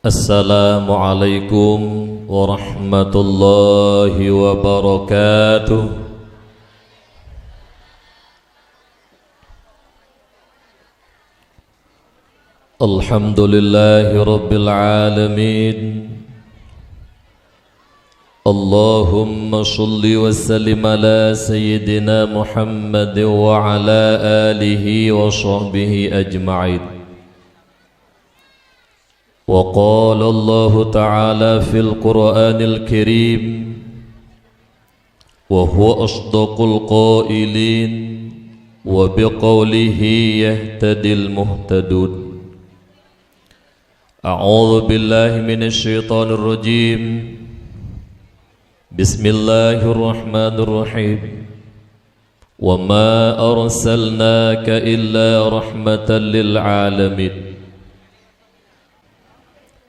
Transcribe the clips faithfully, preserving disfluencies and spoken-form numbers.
Assalamualaikum warahmatullahi wabarakatuh. Alhamdulillahi rabbil alamin. Allahumma shalli wa sallim ala sayyidina Muhammad wa ala alihi wa sahbihi ajma'in. Wa qala Allahu ta'ala fil Qur'anil Karim, wa huwa asdaqul qailin, wa biqaulihi yahtadil muhtadun. A'udzu billahi minasy syaithanir rajim. Bismillahirrahmanirrahim. Wa ma arsalnaka illa rahmatan lil alamin.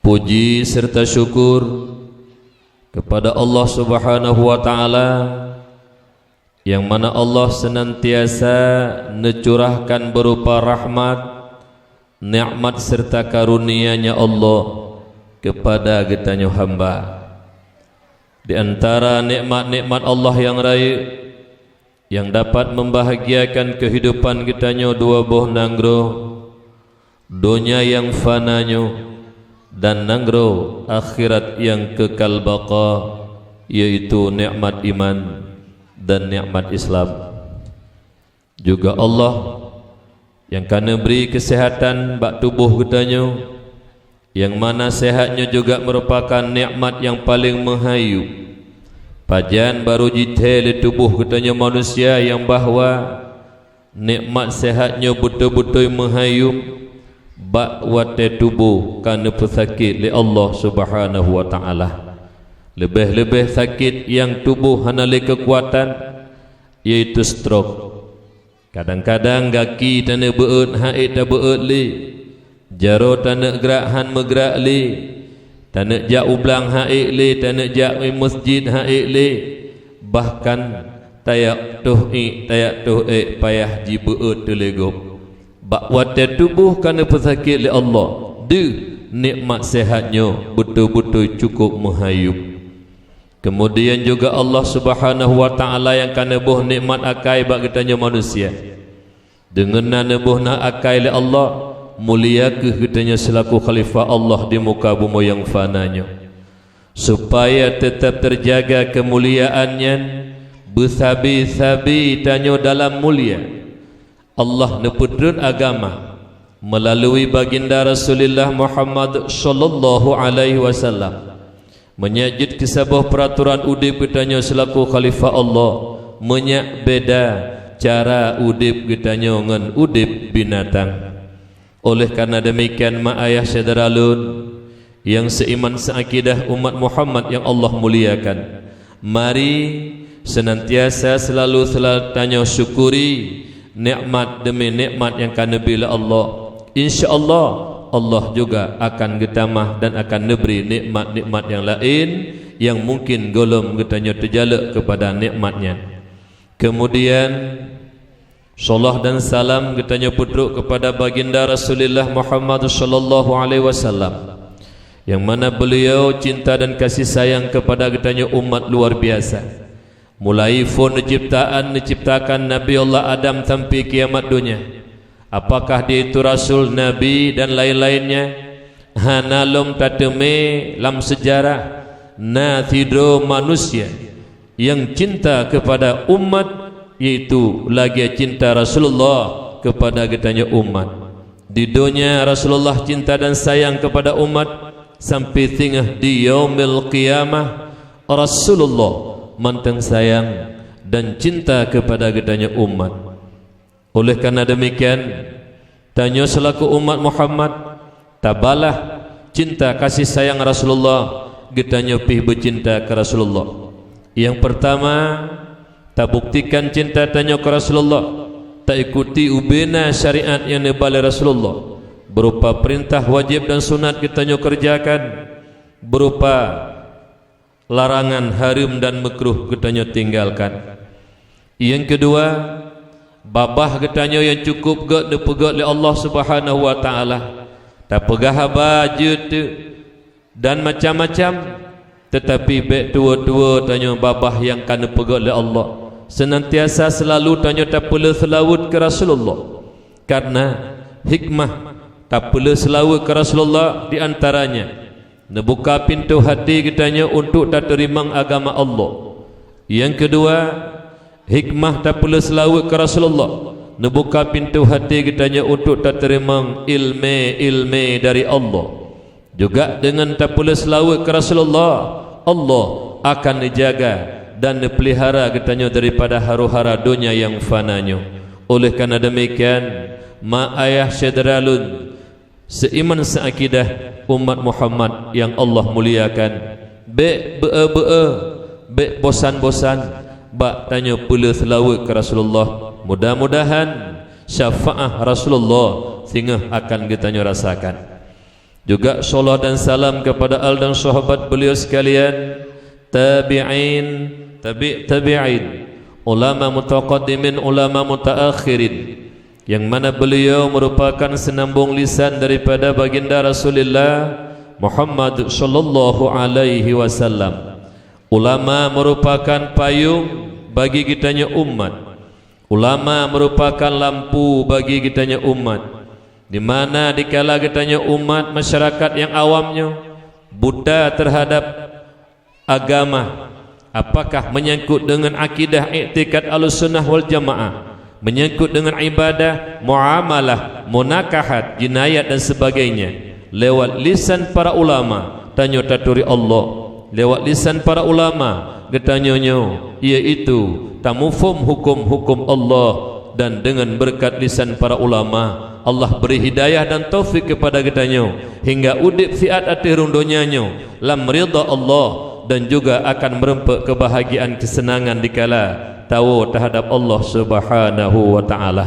Puji serta syukur kepada Allah Subhanahu wa Ta'ala, yang mana Allah senantiasa neucurahkan berupa rahmat, nikmat serta karunia-Nya Allah kepada geutanyoe hamba. Di antara nikmat-nikmat Allah nyang rayeuk, nyang dapat membahagiakan kehidupan geutanyoe dua boh nanggroe, donya nyang fana nyoe dan nanggroe akhirat nyang kekal baqa, yaitu nikmat iman dan nikmat Islam. Juga Allah nyang ka neubri keuseuhatan bak tuboh geutanyoe, nyang mana seuhat nyoe juga meurupakan nikmat nyang paleng meuhayue. Pajan barô jithèe lé tuboh geutanyoe manusia nyang bahwa nikmat seuhat nyoe beutôi-beutôi meuhayue bak watèe tuboh ka neupeusakét lé Allah Subhanahu wa Ta'ala. Leubeh-leubeh sakét nyang tuboh hana lé keukuatan, yaitu stroke. Kadang-kadang gaki taneuk beuet han ék tabeuet lé, jaroe taneuk grak han meugrak lé, taneuk jak u blang han ék lé, taneuk jak u meuseujid han ék lé, bahkan tajak toh ék, tajak toh ék payah jibeuet teuh lé gob. Bak watèe tuboh ka neupeusakét lé Allah, deuh nikmat seuhat nyoe beutôi-beutôi cukôp meuhayue. Keumudian juga Allah Subhanahu wa Ta'ala nyang ka neuboh nikmat akai bak geutanyoe manusia. Deungon na neuboh na akai lé Allah, mulia kheueh geutanyoe seulaku khalifah Allah di muka bumoe nyang fana nyoe, supaya teutap teujaga keumuliaan nyan, beusabe-sabe tanyoe dalam mulia. Allah neupeutrön agama meulalu baginda Rasulullah Muhammad sallallahu alaihi wasallam. Meunyak jeuet keu saboh peuratoran udeb geutanyoe seulaku khalifah Allah, meunyak beda cara udeb geutanyoe ngon udeb binatang. Oleh karena demikian, mak ayah syedara lôn, nyang seuiman seuakidah umat Muhammad nyang Allah muliakan, mari senantiasa seulalu-seulalu tanyoe syukuri nikmat demi nikmat nyang ka neubri lé Allah. Insya Allah, Allah juga akan geutamah dan akan neubri nikmat-nikmat nyang laén nyang mungkin gohlom geutanyoe teujalok keupada nikmat nyan. Keumudian, salawat dan salam geutanyoe peutrok keupada baginda Rasulullah Muhammad sallallahu alaihi wasallam, nyang mana beuliau cinta dan kasih sayang keupada geutanyoe umat luar biasa. Mulai phon neuciptaan, neuciptakan Nabi Allah Adam sampai kiamat donya, apakah dia itu rasul, nabi, dan laén-laénnya, hana lom tateumé lam seujarah na sidroe manusia nyang cinta keupada umat, yaitu lagée cinta Rasulullah keupada geutanyoe umat. Di donya Rasulullah cinta dan sayang keupada umat, sampai singoh di Yaumil Qiyamah Rasulullah mantong sayang dan cinta keupada geutanyoe umat. Oleh karena demikian, tanyoe selaku umat Muhammad, tabalah cinta kasih sayang Rasulullah, geutanyoe pih beucinta keu Rasulullah. Nyang peurtama, tabuktikan cinta tanyoe keu Rasulullah, taikuti ubena syariat nyang neuba lé Rasulullah, beurupa peurintah wajéb dan sunat geutanyoe keureujakan, beurupa larangan hareuem dan meukruh geutanyoe tinggalkan. Nyang keudua, babah geutanyoe nyang cukup gét neupeugét lé Allah Subhanahu wa Ta'ala. Tapeugah haba jeuet teuk, dan macam-macam. Teutapi bék tuwoe-tuwoe tanyoe babah nyang ka neupeugét lé Allah, seunantiasa seulalu tanyoe tapeuleueh seulaweuet keu Rasulullah. Kareuna hikmah tapeuleueh seulaweuet keu Rasulullah di antaranya neubuka pintoe hati geutanyoe untuk tateurimong agama Allah. Nyang keudua, hikmah tapeuleueh seulaweuet keu Rasulullah neubuka pintoe hati geutanyoe untuk tateurimong ileumé-ileumé dari Allah. Juga deungon tapeuleueh seulaweuet keu Rasulullah, Allah akan neujaga dan neupeulihara geutanyoe daripada huru-hara donya nyang fana nyoe. Oleh karena demikian, ma ayah syedara lôn, seiman seakidah, umat Muhammad nyang Allah muliakan, bék beu-e-beu-e, bék bosan-bosan bak tanyoe peuleueh seulaweuet keu Rasulullah. Mudah-mudahan syafaat Rasulullah singoh akan geutanyoe rasakan. Juga salawat dan salam kepada al dan sahabat beliau sekalian, tabi'in, tabi' tabi'in, ulama mutaqaddimin, ulama mutaakhirin, yang mana beliau merupakan senambung lisan daripada baginda Rasulullah Muhammad sallallahu alaihi wasallam. Ulama merupakan payung bagi geutanyoe umat. Ulama merupakan lampu bagi geutanyoe umat, di mana dikala geutanyoe umat masyarakat nyang awam nyoe buta terhadap agama, apakah menyangkut dengan akidah iktikad Ahlussunnah wal Jamaah, menyangkut dengan ibadah, muamalah, munakahat, jinayat dan sebagainya, lewat lisan para ulama tanyoe taturi Allah. Lewat lisan para ulama geutanyoe nyoe, yaitu tamuphom huköm-huköm Allah, dan dengan beureukat lisan para ulama, Allah bri hidayah dan taufik keupada geutanyoe hingga udeb siat ateueh rhueng donya nyoe lam ridha Allah, dan juga akan meureumpok keubahagiaan keuseunangan dikala tawoe teuhadab Allah Subhanahu wa Ta'ala.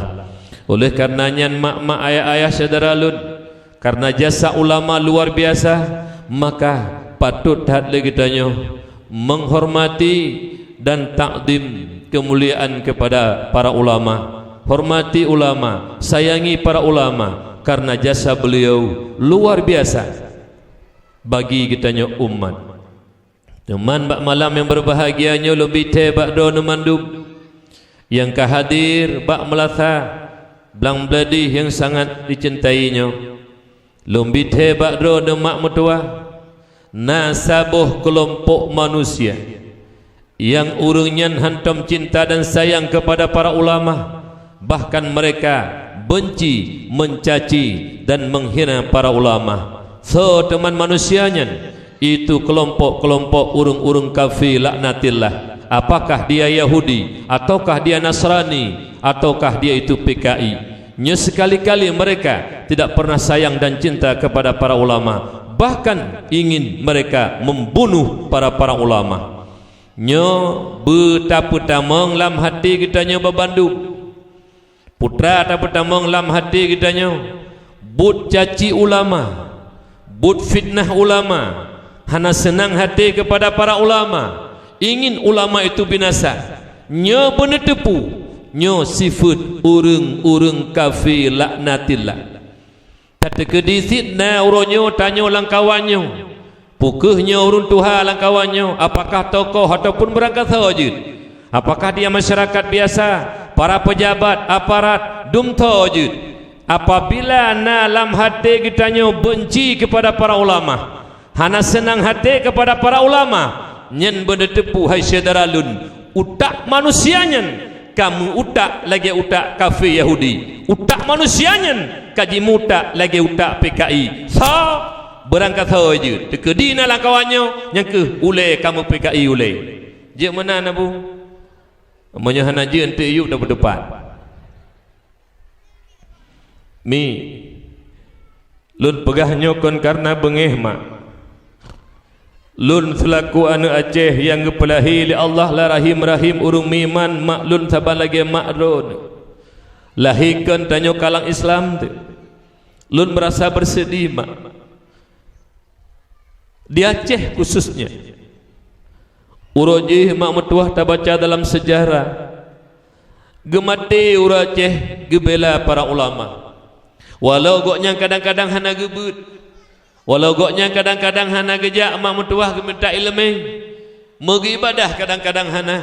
Oleh karena nyan, mak-mak, ayah-ayah syedara lôn, karena jasa ulama luar biasa, maka patot that lé geutanyoe menghormati dan takdim keumuliaan keupada para ulama. Hormati ulama, sayangi para ulama, karena jasa beliau luar biasa bagi geutanyoe umat. Teuma bak malam nyang beubahgia nyoe lôn bi thée bak droeneuh mandum nyang ka hadir bak meulasa Blang Bladih nyang sangat jicintai nyoe. Lôn bi thée bak droeneuh mak meutuwah, na saboh keulompok manusia nyang ureuëng nyan hántom cinta dan sayang keupada para ulama, bahkan meureka beunci, meucaci, dan meunghina para ulama. Soe teuma manusia nyan? Itu keulompok-keulompok ureuëng-ureuëng kafé laknatillah. Apakah dia Yahudi, ataukah dia Nasrani, ataukah dia itu P K I? Nyoe sekali-kali mereka tidak pernah sayang dan cinta kepada para ulama, bahkan ingin mereka membunuh para-para ulama. Nyoe beutapeutamong lam hati geutanyoe babandum. Putra tapeutamong lam hati geutanyoe, buet caci ulama, buet fitnah ulama, hana seunang hati kepada para ulama, ingin ulama itu binasa. Nyoe beuneuteupeu, nyoe sifeuet ureuëng-ureuëng kafé laknatillah. Tateukeudi cit na uroe nyoe tanyoe lam kawan nyoe, peu kheueh nyoe ureuëng tuha lam kawan nyoe, apakah tokoh ataupun beurangkasoe jeuet? Apakah dia masyarakat biasa, para pejabat, aparat, dumtho jeuet? Apabila na lam hati geutanyoe beunci kepada para ulama, hana seunang hati kepada para ulama, nyan beuneuteupeu hai syedara lôn, utak manusia nyan ka meu-utak lagée utak kafé Yahudi. Utak manusia nyan ka jimeu-utak lagée utak P K I. Soe? Beurangkasoe jeuet. Teukeudi na lam kawan nyoe, nyan kheueh ulée ka meu-P K I ulée. Jeuet meunan, Abu. Meunyoe hana jeuet, eunteuk yub tapeuteupat. Mi, lôn peugah nyoe kon kareuna beungéh, mak. Lôn seulaku aneuëk Aceh nyang geupeulahé lé Allah lam rahim-rahim ureuëng meuiman, mak lôn saban lagée mak droeneuh. Lahé kon tanyoe ka lam Islam teuh. Lôn meurasa beuseudeh, mak. Di Aceh khususnya. Uroe jih mak meutuwah tabaca dalam seujarah, geumaté ureuëng Aceh geubela para ulama. Walau gobnyan kadang-kadang hana geubeuet, Walau gobnyan kadang-kadang hana geujak mak meutuwah geuminta iéleumé, meugeuibadah kadang-kadang hana,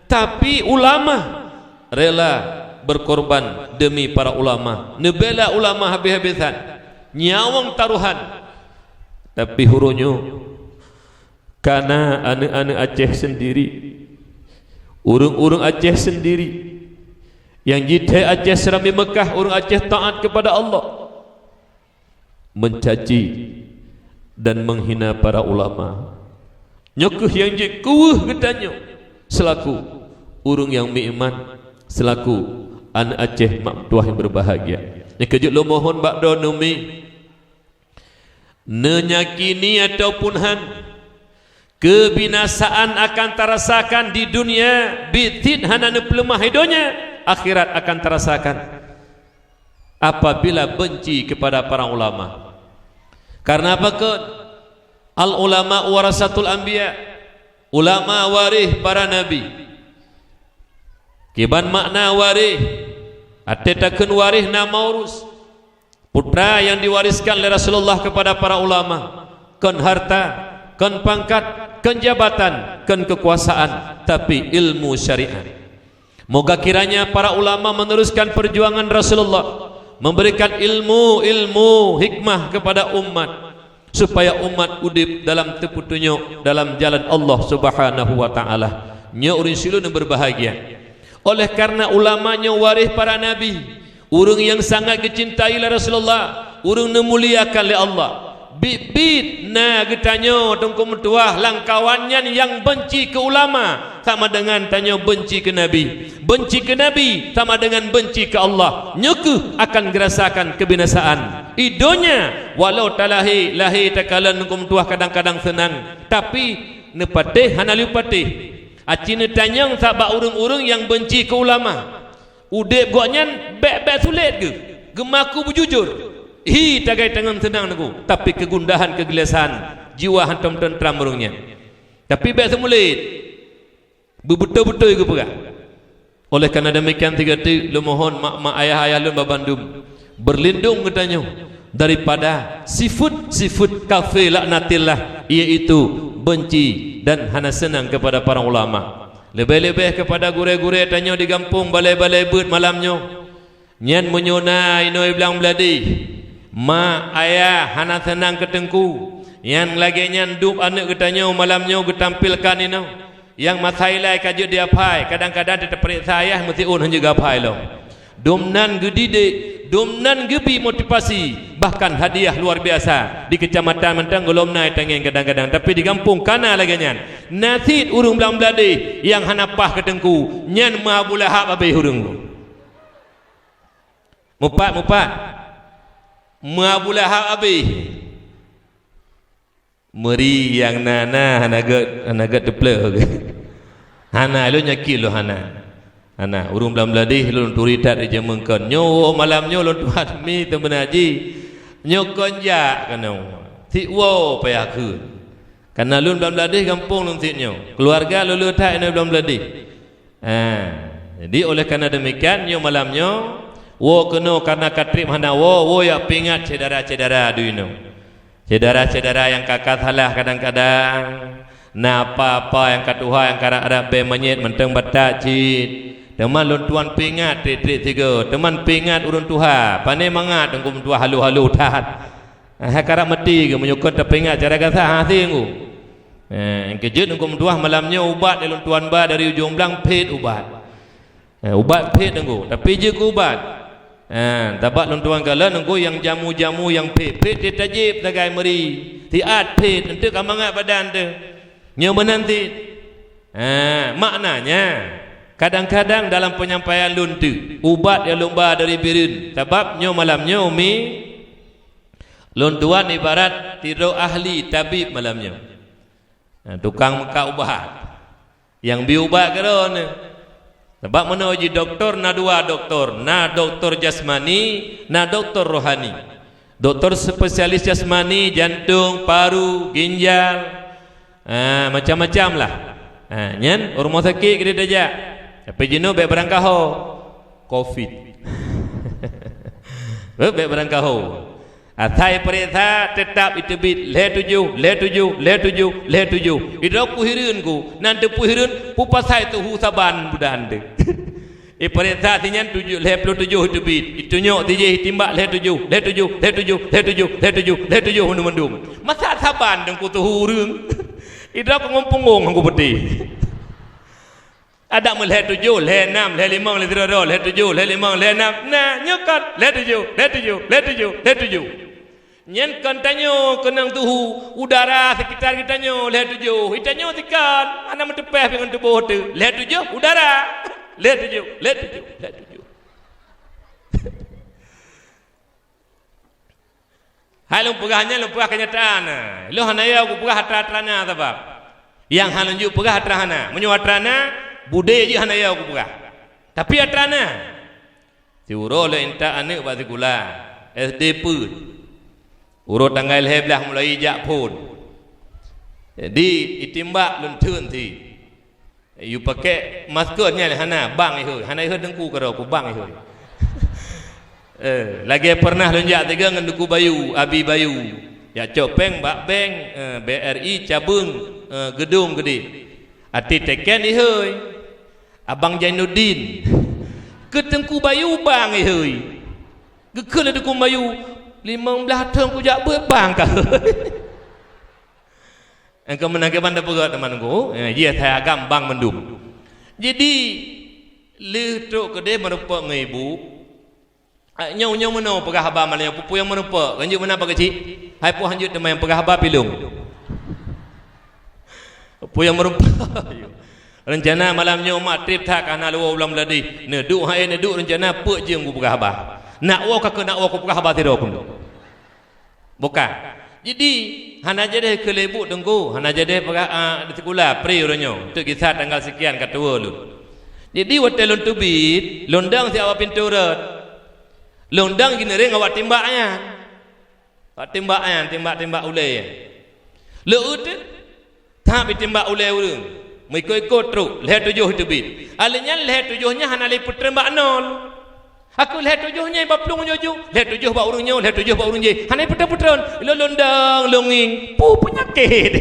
tapi ulama rela berkorban demi para ulama, neubela ulama habéh-habésan, nyawöng tarohan. Tapi uroe nyoe kana aneuëk-aneuëk Aceh sendiri, ureuëng-ureuëng Aceh sendiri, nyang jithée Aceh Serambi Meukah, ureuëng Aceh taát keupada Allah, mencaci dan menghina para ulama. Nyoe kheueh nyang jeuet keu geutanyoe seulaku ureuëng nyang meuiman, seulaku aneuëk Aceh mak meutuwah nyang berbahagia. Nyang keujeuet lôn mohon bak droeneuh mi, neunyakini ataupun han, keubinasaan akan tarasakan di dunia, biet cit hana neupeuleumah di donya, akhirat akan tarasakan apabila benci kepada para ulama. Karena apa kon? Al ulama warasatul anbiya, ulama waréh para nabi. Kiban makna waréh, até takheun waréh na maurus. Putra nyang diwariskan lé Rasulullah kepada para ulama, kon harta, kon pangkat, kon jabatan, kon keukuasaan, tapi ilmu syariat. Moga kiranya para ulama meneruskan perjuangan Rasulullah, memberikan ilmu-ilmu hikmah kepada umat, supaya umat udeb dalam teupeutunyok dalam jalan Allah Subhanahu wa Ta'ala. Nyoe ureuëng siluweue berbahagia. Oleh karena ulama nyoe waréh para nabi, ureuëng nyang sangat geucintai lé Rasulullah, ureuëng neumuliakan lé Allah. Biet-biet na geutanyoe teungku meutuwah lam kawan nyan nyang benci keu ulama sama dengan tanyoe benci keu nabi. Benci keu nabi sama dengan benci keu Allah. Nyoe kheueh akan geurasakan keubinasaan. Di donya walau talahé, lahé takalon teungku meutuwah kadang-kadang seunang, tapi neupatéh hana lheueh patéh. Aci neutanyong sabab ureuëng-ureuëng nyang benci keu ulama. Udeb gobnyan bék-bék sulet geuh, geumaku beujujur. Hi tagai tangon seunang teungku, tapi keugundahan keugeulesan jiwa hantom teuntram ureuëng nyan. Tapi bék seumulet, beubeutôi-beutôi geupeugah. Oleh karena demikian sigoe teuk lôn mohon mak-mak ayah-ayah lôn babandum, berlindung geutanyoe daripada sifeuet-sifeuet kafé laknatillah, yaitu benci dan hana seunang kepada para ulama. Leubeh-leubeh kepada gurée-gurée tanyoe di gampông balée-balée beuet malam nyoe. Nyan meunyoe na inoe blang bladeh, mak, ayah hana seunang keu teungku, nyang lagée nyan dub aneuëk geutanyoe malam nyoe geutampilkan inoe. Nyang masa ilai ka jeuet di aphai, kadang-kadang teupeuriksa ayah meusiôn hana jeuet geuaphai lom. Dum nan geudidik, dum nan geubi motivasi, bahkan hadiah luar biasa. Di keucamatan mantong gohlom na tangieng kadang-kadang, tapi di gampông kana lagée nyan. Na cit ureuëng blang bladeh nyang hana paih keu teungku, nyan meu Abu Lahab abéh ureuëng. Mupat, mupat. Meu Abu Lahab abéh. Meuri nyang na-na hana gét, hana gét teupleuh. Hana, lôn yakin lôn hana. Hana, ureuëng blang bladeh lôn turi that di jameun kon. Nyoe malam nyoe lôn tuan mi teumeunaji. Nyoe kon jak keunoe. Sik woe payah kheun. Kana lôn blang bladeh gampông lôn cit nyoe. Keuluwarga lôn le that inoe blang bladeh. Ha, jadi oleh karena demikian, nyoe malam nyoe, woe keunoe karena ka treb hana woe, woe jak peuingat syedara-syedara di inoe. Syedara-syedara nyang ka, ka salah kadang-kadang, na apa-apa nyang ka tuha nyang ka rab-rab bée manyét mantong batat cit. Teuma lôn tuan peuingat treb-treb sigoe, teuma peuingat ureuëng tuha, pane mangat teungku meutuah halo-halo that. Hai karab maté geuh meunyoe kon tapeuingat cara gata hase teungku. Eh, keujeuet teungku meutuah malam nyoe ubat nyang lôn tuan ba dari ujong blang phét ubat. Eh, ubat phét teungku, tapi jeuet keu ubat. Eh, tabak lôn tuan kalon teungku nyang jamu-jamu nyang phét, phét teuh tajép sagai meuri. Siat phét, eunteuk ka mangat badan teuh. Nyoe meunan cit. Eh, maknanya, kadang-kadang dalam penyampaian lôn teuk, ubat nyang lôn ba dari Bireuen. Sabab nyoe malam nyoe mi Lôn tuan ibarat sidroe ahli tabib malam nyoe. Nah, tukang meukat ubat. Nyang bi ubat keudroe nyoe. Sabab meunoe jih doktor na dua doktor, na doktor jasmani, na doktor rohani. Doktor spesialis jasmani, jantung, paru, ginjal, ah, macam-macam lah. Ah, nyan u rumoh sakét keudéh tajak. Tapi jinoe bék beurangkaho. Covid. Bék beurangkaho. Asai peuriksa, teutap iteubiet lhèe tujoh, lhèe tujoh, lhèe tujoh, lhèe tujoh. Idroe kuhireuen ku, nan teupeuhireuen, peue pasai teuhu saban budan teuh. Ipeuriksa si nyan tujoh, lhèe ploh tujoh iteubiet. Itunyok si jéh, itimbak lhèe tujoh, lhèe tujoh, lhèe tujoh, lhèe tujoh, lhèe tujoh, lhèe tujoh mandum. Masa saban teungku teuhu ureueng. Idroe ku ngon punggong nyang kupeuteh. Adak meulhèe tujoh, lhèe nam, lhèe limong, lhèe sidroe-droe, lhèe tujoh, lhèe limong, lhèe nam. Nah, nyoe kon lhèe tujoh, lhèe tujoh, lhèe tujoh, lhèe tujoh. Nyan kon tanyoe keunong teuhu udara sekitar geutanyoe lhèe tujoh. Itanyoe sikon hana meuteupèh pih ngon tuboh teuh. Lhèe tujoh udara. Lhèe tujoh, lhèe tujoh, lhèe tujoh. Hai lôn peugah nyan, lôn peugah keunyataan. Lôn hana yo kupeugah atra-atra na sabab nyang hana lôn jeuet peugah atra hana. Meunyoe atra na, budé jih hana yo kupeugah. Tapi atra na. Siuroe lôn intat aneuk bak sikula S D peuet. Uroe tanggai lhèe blah mulai jak phôn. Jadi, itimbak lôn theun si. Yue pakèk masker nyan hana, bang ihôi. Hana ihôi teungku keudroe ku, bang ihôi. Eh, lagèe pernah lôn jak tiga ngon Teungku Bayu, Abi Bayu. Jak cok péng bak bank, eh, B R I cabeueng, eh, Geudong Geudeh. Até teken ihôi. Abang Jainuddin. Keu Teungku Bayu bang ihôi. Geukheun lé Teungku Bayu, "Limong blaih thôn kujak beuet bang ka." Engkau meunan kiban tapeugah teuma Teungku, eh, jih asai agam bang mandum. Jadi, lheueh trok keudeh meurumpok ngon ibu, ah, nyoe, nyoe meunoe peugah haba malam nyoe, peue-peue nyang meurumpok, hanjeuet meunan Pak Keuchik, hai peue hanjeuet teuma nyang peugah haba pilong. Peue nyang meurumpok. Reuncana malam nyoe mak trép that ka hana luwoe u Blang Bladeh. Neuduek hai neuduek reuncana peuet jeuem kupeugah haba. Nak woe ka keuh nak woe kupeugah haba sidroe pun. Bukan. Jadi, hana jadeh keu lé ibu Teungku, hana jadeh peugah, ah, di sikula, pri uroe nyoe, teuk gisa tanggal sekian ka tuwoe lôn. Jadi, watèe lôn teubiet, lôn dong siat bak pintoe rot. Lôn dong jineuréng awak timbak nyan. Bak timbak nyan, timbak-timbak ulèe nyan. Lôn uteuk, That itimbak ulèe ureueng, meuikot-ikot trok, lhèe tujoh iteubiet. Alèh nyan lhèe tujoh nyan hana lé peutreun bak nol. Aku lhèe tujoh nyan bak plueng nyoe ju, lhèe tujoh bak ureueng nyoe, lhèe tujoh bak ureueng jéh. Hana peutreun-peutreun. Lôn lôn dong, lôn ngieng. Peue peunyakét.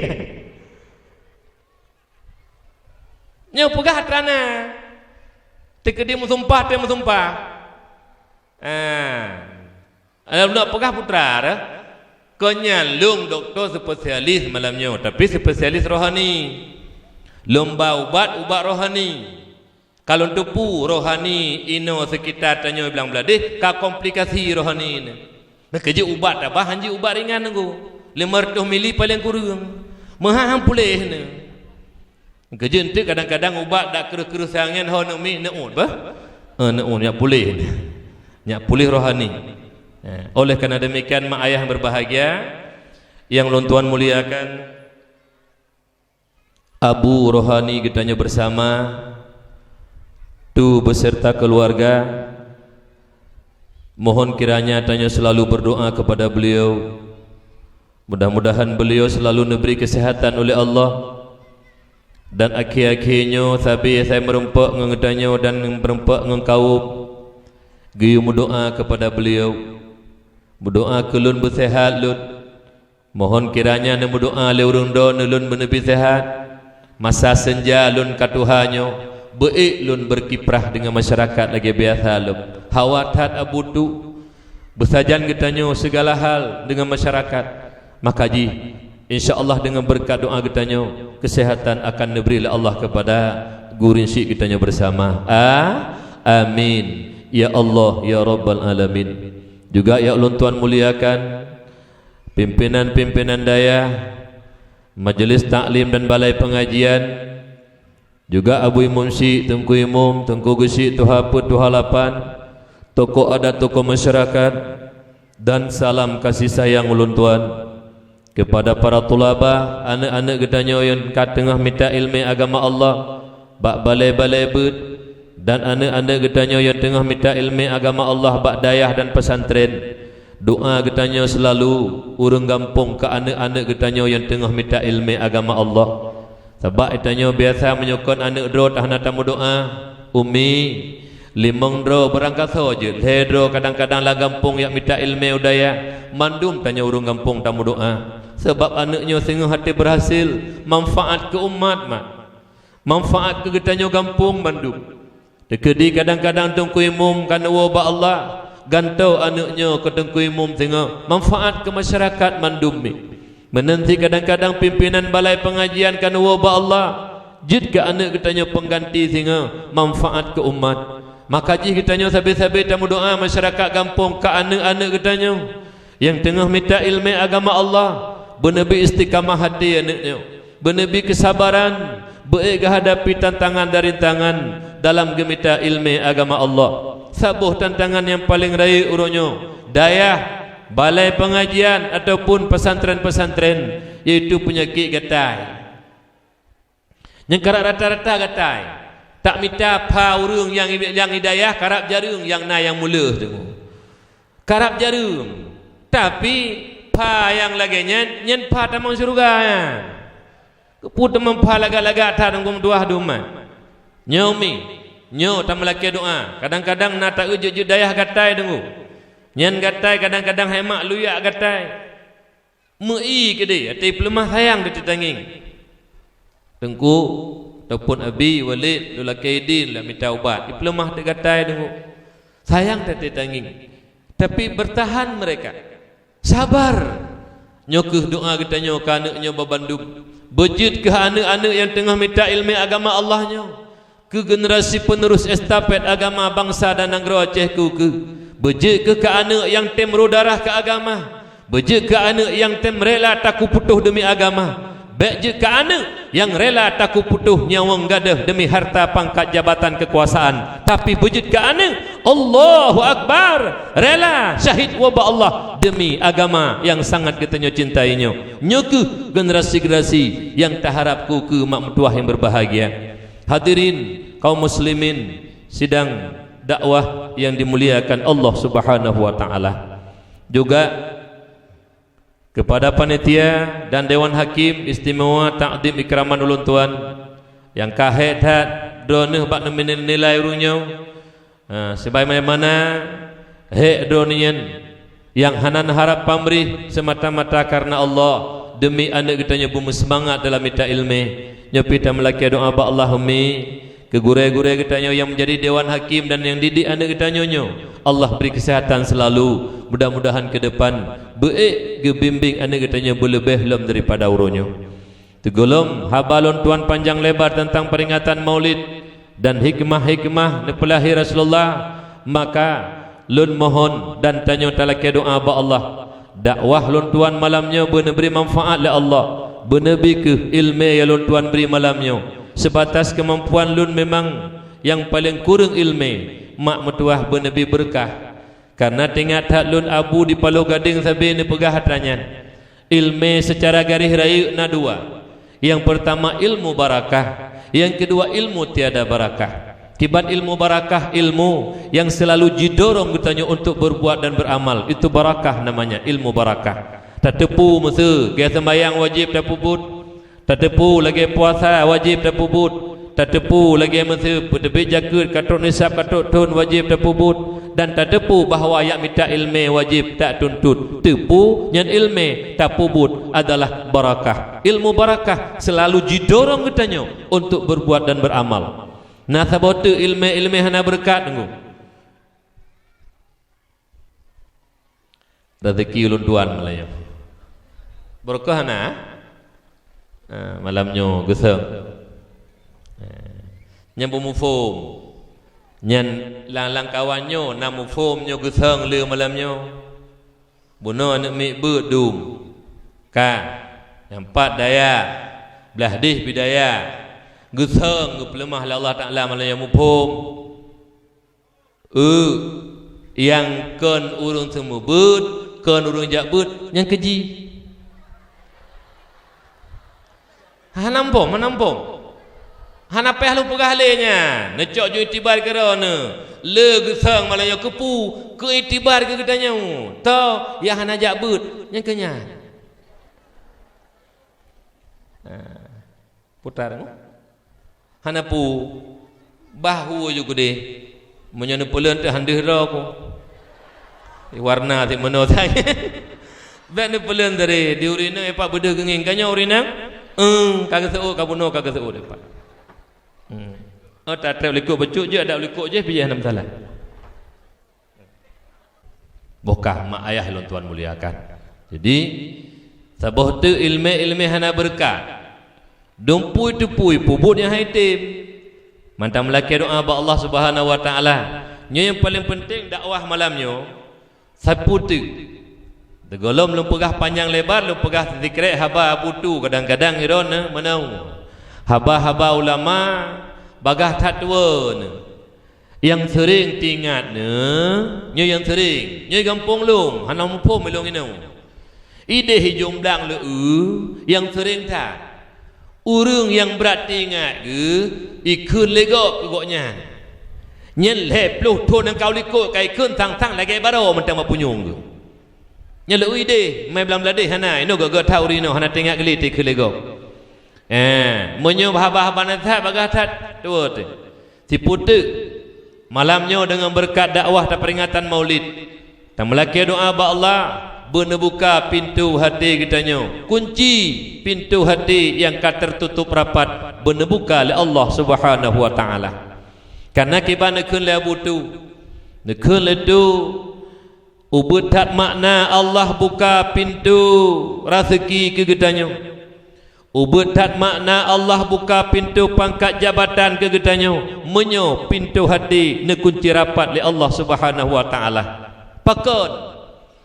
Nyoe peugah atra na. Teukeudi meusumpah, teu meusumpah. Ah. Alam nak peugah putra dah. Kon nyan lôn dokto spesialis malam nyoe, tapi spesialis rohani. Lôn ba ubat, ubat rohani. Ka lôn teupeue rohani inoe sekitar tanyoe Blang Bladeh ka komplikasi rohani nyan. Meukeujeuet ubat tabah hanjeuet ubat ringan nunggu. Lima ratus mili paleng kureueng. Meuhai han puléh nyan. Keujeuet teuk kadang-kadang ubat dak kreueh-kreueh sangen ho neumi neuôt bah. Eh, neuôt nyak puléh. Nyak puléh rohani. Eh, oleh karena demikian mak ayah yang berbahagia yang lôn tuan muliakan, Abu rohani geutanyoe bersama tu beserta keluarga, mohon kiranya tanyoe selalu berdoa kepada beliau. Mudah-mudahan beliau selalu neubri kesehatan oleh Allah. Dan akhé-akhé nyoe sabe asai meurumpok ngon geutanyoe dan meurumpok ngon kawöm, geuyue meudoa keupada beliau, "Meudoa keu lôn beuseuhat lôn. Mohon kiranya neumeudoa lé ureuëng droeneuh lôn beuneubi seuhat. Masa seunja lôn ka tuha nyoe, beu-ék lôn beukiprah deungon masyarakat lagée biasa lom." Hawa that Abu tu. Beusajan geutanyoe sigala hal deungon masyarakat. Maka jih, insya Allah deungon beureukat doa geutanyoe, keuseuhatan akan neubri lé Allah keupada gurèe syik geutanyoe beusama. A-, amin. Ya Allah, ya Rabbal Alamin. Juga nyang ulôn tuan muliakan, pimpinan-pimpinan dayah, majelis taklim dan balai pengajian, juga Abu Imum Syik, Teungku Imum, Teungku Geuchik, Tuha Peuet, Tuha Lapan, tokoh adat, tokoh masyarakat, dan salam kasih sayang ulôn tuan kepada para tulaba, aneuëk-aneuëk geutanyoe nyang ka teungoh mita iéleumé agama Allah bak balée-balée beuet, dan aneuëk-aneuëk geutanyoe nyang teungoh mita iéleumé agama Allah bak dayah dan pesantren. Doa geutanyoe seulalu ureuëng gampông keu aneuëk-aneuëk geutanyoe nyang teungoh mita iéleumé agama Allah. Sabab geutanyoe biasa meunyoe kon aneuëk droe hana tameudoa, "Umi, Limong droe barangkasoe jeuet, lhée droe kadang-kadang lam gampông jak mita iéleumé u dayah, mandum tanyoe ureuëng gampông tameudoá. Sabab aneuëk nyoe singoh até beurhasil, manfaat keu umat, mat. Manfaat keu geutanyoe gampông mandum. Teukeudi kadang-kadang Teungku Imum ka neuwoe bak Allah, gantoe aneuëk nyoe keu Teungku Imum singoh, manfaat keu masyarakat mandum mi. Meunan cit kadang-kadang pimpinan balai peungajian ka neuwoe bak Allah, jeuet keu aneuëk geutanyoe peungganti singoh, manfaat keu umat. Maka jih geutanyoe sabe-sabe tameudoá masyarakat gampông keu aneuëk-aneuëk geutanyoe nyang teungoh mita iéleumé agama Allah, beuneubi istiqamah até aneuëk nyoe, beuneubi keusabaran, beu-ék geuhadapi tantangan dan rintangan dalam geumita iéleumé agama Allah. Saboh tantangan nyang paleng rayeuk uroe nyoe, dayah, balai peungajian ataupun pesantren-pesantren, yaitu peunyakét gatai. Nyang karab rata-rata gatai. Tak mita pha ureuëng nyang, nyang hidayah, karab jareueng nyang na nyang muleuh teungoh. Karab jareueng. Tapi, pha nyang lagée nyan, nyan pha tamong syeuruga nyan. Keupeue teuma pha lagak-lagak that Teungku meutuah dum mat. Nyoe mi, nyoe tameulakée doá. Kadang-kadang na taeu jeuet-jeuet dayah gatai Teungku. Nyan gatai kadang-kadang hai mak luyak gatai. Meu-i keudeh, até peuleumaih sayang teutangieng. Teungku, ataupun abi, Walid, lôn lakée idin lam mita ubat. Dipeuleumaih teuk gatai Teungku. Sayang teutangieng. Tapi bertahan mereka. Sabar. Nyoe kheueh doá geutanyoe keu aneuëk nyoe babandum. Beujeuet kheueh aneuëk-aneuëk nyang teungoh mita iéleumé agama Allah nyoe. Keu generasi penerus estafet agama bansa dan nanggroe Aceh keu keuh. Beujeuet kheueh keu aneuëk nyang tem rôh darah keu agama. Beujeuet kheueh aneuëk nyang tem rela takuputôh deumi agama. Bék jeuet keu aneuëk nyang rela takuputôh nyawöng gadôh deumi harta pangkat jabatan keukuasaan. Tapi beujeuet kheueh aneuëk, Allahu Akbar, rela syahid woe bak Allah deumi agama nyang sangat geutanyoe cintai nyoe. Nyoe kheueh generasi-generasi nyang taharab keu keuh mak meutuah nyang berbahagia. Hadirin kaum muslimin sidang dakwah yang dimuliakan Allah Subhanahu wa taala. Juga kepada panitia dan dewan hakim istimewa takdim ikraman ulôn tuan nyang ka hék that droeneuh bak nilai ureuëng nyoe, ha, sebagaimana hék droeneuh nyan nyang hana neuharab pamrih semata-mata karena Allah, deumi aneuëk geutanyoe beumeuseumangat dalam mita iéleumé. Nyoe pih tameulakée doá bak Allah, Ummi, keu gurée-gurée geutanyoe nyang menjadi dewan hakim dan nyang didik aneuëk geutanyoe nyoe. Allah bri keuseuhatan seulalu. Mudah-mudahan keu depan beu-ék geubimbéng aneuëk geutanyoe beuleubeh lom daripada uroe nyoe. Teugolom haba lôn tuan panjang lebar teuntang peuringatan Maulid dan hikmah-hikmah neupeulahé Rasulullah, maka lôn mohon dan tanyoe talakée doá bak Allah. Dakwah lôn tuan malam nyoe beuneubri manfaat lé Allah. Beuneubri kheueh iéleumé nyang lôn tuan bri malam nyoe. Seubatas keumampuan lôn memang nyang paleng kureueng iéleumé, mak meutuah beuneubri beureukat. Kareuna teuingat that lôn Abu di Paloh Gadeng sabe neupeugah atra nyan, iéleumé seucara garéh rayeuk na dua. Nyang peurtama ilmu barakah, nyang keudua ilmu tiada barakah. Kiban ilmu barakah, ilmu nyang seulalu jidorong geutanyoe untuk berbuat dan beramal, itu barakah namanya, ilmu barakah. Tateupeue miseue, lagée seumbahyang wajéb tapeubuet, tateupeue lagée puasa wajéb tapeubuet, tateupeue lagée miseue peuteubiet jakeuet ka trok nisab ka trok thon wajéb tapeubuet, dan tateupeue bahwa jak mita iéleumé wajéb tatuntut. Teupeue nyan iéleumé tapeubuet adalah barakah. Ilmu barakah seulalu jidorong geutanyoe untuk berbuat dan beramal. Na saboh teuk iéleumé-iéleumé hana beureukat Teungku. Rezeki ulôn tuan malam nyoe. Beureukat hana? Ah, malam nyoe geuseueng. Ah, nyang beumuphom. Nyan lam-lam kawan nyoe na muphom nyoe geuseueng le malam nyoe. Bunoe aneuëk miet beuet dum. Ka. Nyang pat daya. Blaih deh pih daya. Geuseueng geupeuleumah lé Allah Taala malam nyoe muphom. Eu, nyang kon ureuëng seumeubeuet, kon ureuëng jak beuet, nyang keuji. Hana muphom, hana muphom. Hana payah lôn peugah lé nyan. Neucok ju iktibar keudroe neuh. Le geuseueng malam nyoe keupeue, keu iktibar keu geutanyoe. Toh, nyang hana jak beuet, nyang keu nyan. Nah. Putar, hana peue, bah hu ju keudeh. Meunyoe neupeuleun teuh han deuh droe ku. Warna si meunoe sagai. Bèk neupeuleun dari di ureueng inong ipat beudeuh geungieng. Ka nyoe ureueng inong, eh, ka geuseuôt, ka bunoe ka geuseuôt ipat. Hmm. Oh, tatrép likot bacut jih, adak likot jih, pih hana masalah. Boh kah mak ayah lôn tuan muliakan. Jadi, saboh teuk ileumèe-ileumèe hana beureukat. Dum pui teupui peubuet nyang han item. Mantong meulakèe doa bak Allah Subhanahu wa Taala. Nyoe nyang paleng peunteng dakwah malam nyoe. Sapeue teuk? Sigohlom lôn peugah panyang lebar, lôn peugah sikrek haba Abu Tu, kadang-kadang droeneuh meunoe. Haba-haba ulama bagah that tuwoe neuh. Nyang seuring teuingat neuh, nyoe nyang seuring, nyoe gampông lôn, hana muphom ilôn inoe. Idéh ijong blang leu-eu nyang seuring that. Ureueng nyang brat teuingat geuh, ikheun lé gob keu gobnyan. Nyan lhèe ploh thon nyang ka u likot ka ikheun sang-sang lagèe baroe mantong bak punyueng geuh. Nyan leu-eu idéh, mé blang bladéh hana, inoe göt-göt that ureueng inoe hana teuingat geuh lé teukheun lé gob. Eh, meunyoe haba-haba naseuhat bagah that tuwoe teuh. Sipeue teuk, malam nyoe deungon beureukat dakwah taperingatan Maulid, tameulakèe doa bak Allah, beuneubuka pintoe haté geutanyoe. Kunci pintoe haté nyang ka teurtutup rapat beuneubuka lé Allah Subhanahu wa Taala. Kareuna kiban neukheun lé Abu Tu, neukheun lé Tu, Ubit that makna Allah buka pintoe raseuki keu geutanyoe. Ubit that makna Allah buka pintoe pangkat jabatan keu geutanyoe, meunyoe pintoe haté neukunci rapat lé Allah Subhanahu wa Taala. Pakon?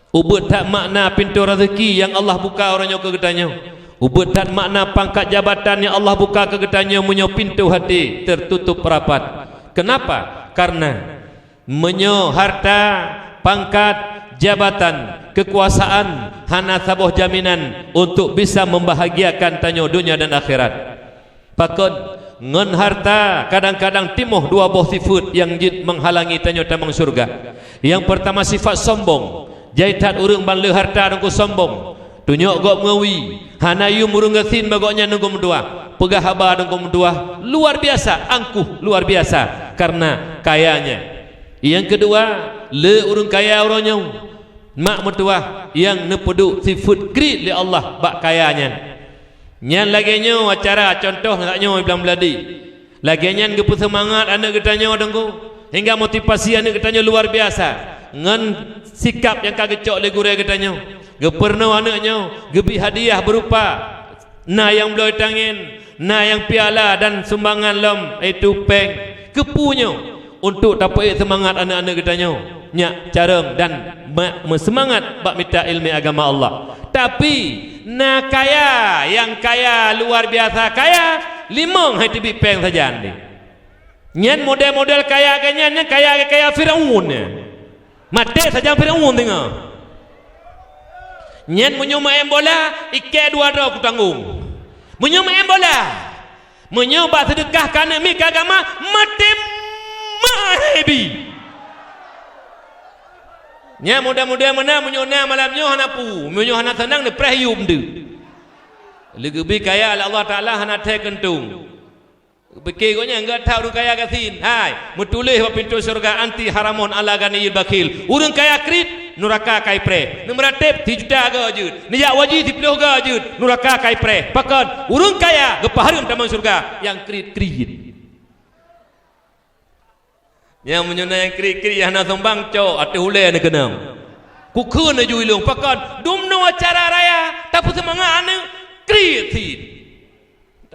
Ubit that makna pintoe raseuki nyang Allah buka uroe nyoe keu geutanyoe. Ubit that makna pangkat jabatan nyang Allah buka keu geutanyoe, meunyoe pintoe haté teututup rapat. Keunapa? Kareuna Meunyoe harta, pangkat, jabatan, keukuasaan hana saboh jaminan untuk bisa membahagiakan tanyoe donya dan akhirat. Pakon? Ngon harta kadang-kadang timoh dua boh sifeuet nyang jeuet meuhalangi tanyoe tamong syeuruga. Nyang peurtama sifat sombong. Jai that ureueng ban le harta deungon sombong. Tunyok gob ngeui, hana yum ureueng gasien bak gobnyan deungon meutuah. Peugah haba deungon meutuah, luar biasa, angkuh luar biasa kareuna kaya nyan. Nyang keudua, le ureueng kaya uroe nyoe, mak meutuah nyang neupeuduek sifeuet kriet lé Allah bak kaya nyan. Nyan lagèe nyoe acara, contoh nyoe blang bladé. Lagèe nyan geupeuseumangat aneuk geutanyoe deungon, hingga motivasi aneuk geutanyoe luar biasa ngon sikap nyang ka geucok lé gurèe geutanyoe. Geupeurunoe aneuk nyoe, geubri hadiah beurupa na nyang bloe tangen, na nyang piala dan sumbangan lom, yaitu péng. Keupeue nyoe? Untuk tapeuék seumangat aneuk-aneuk geutanyoe nyak carông dan me-, meuseumangat bak mita ileumèe agama Allah. Tapi, na kaya nyang kaya luar biasa kaya, limong hai teubiet péng sajan deh. Nyan model-model kaya geuh nyan, nyan kaya-kaya Firaun nyan. Maté sajan Firaun teungoh. Nyan meunyoe maén bola, ikèe dua droe kutanggong. Meunyoe maén bola, meunyoe bak seudeukah keu aneuk miet keu agama, maté mahé bi. Nyan mudah-mudahan meunan meunyoe na malam nyoe hana peue, meunyoe hana seunang neupreh yum deuh. Lé geubi kaya lé Allah Taala hana thèe keuntông. Pike gobnyan gata ureueng kaya gasien, hai, meutuléh bak pintoe syeuruga anti haramun ala ghaniyil bakhil. Ureueng kaya kriet, nuraka ka ipreh. Neumeurateb sijuta goe jeuet, neujak waji siplôh goe jeuet, nuraka ka ipreh. Pakon? Ureueng kaya geupeuhareuem tamong syeuruga, nyang kriet-kriet. Nyang meunyoe na nyang kriet-kriet hana sumbang, cok ateueh ulèe neukeunong. Kukheun laju ilong, pakon? Dumnoe acara raya, tapeuseumangat aneuk kriet cit.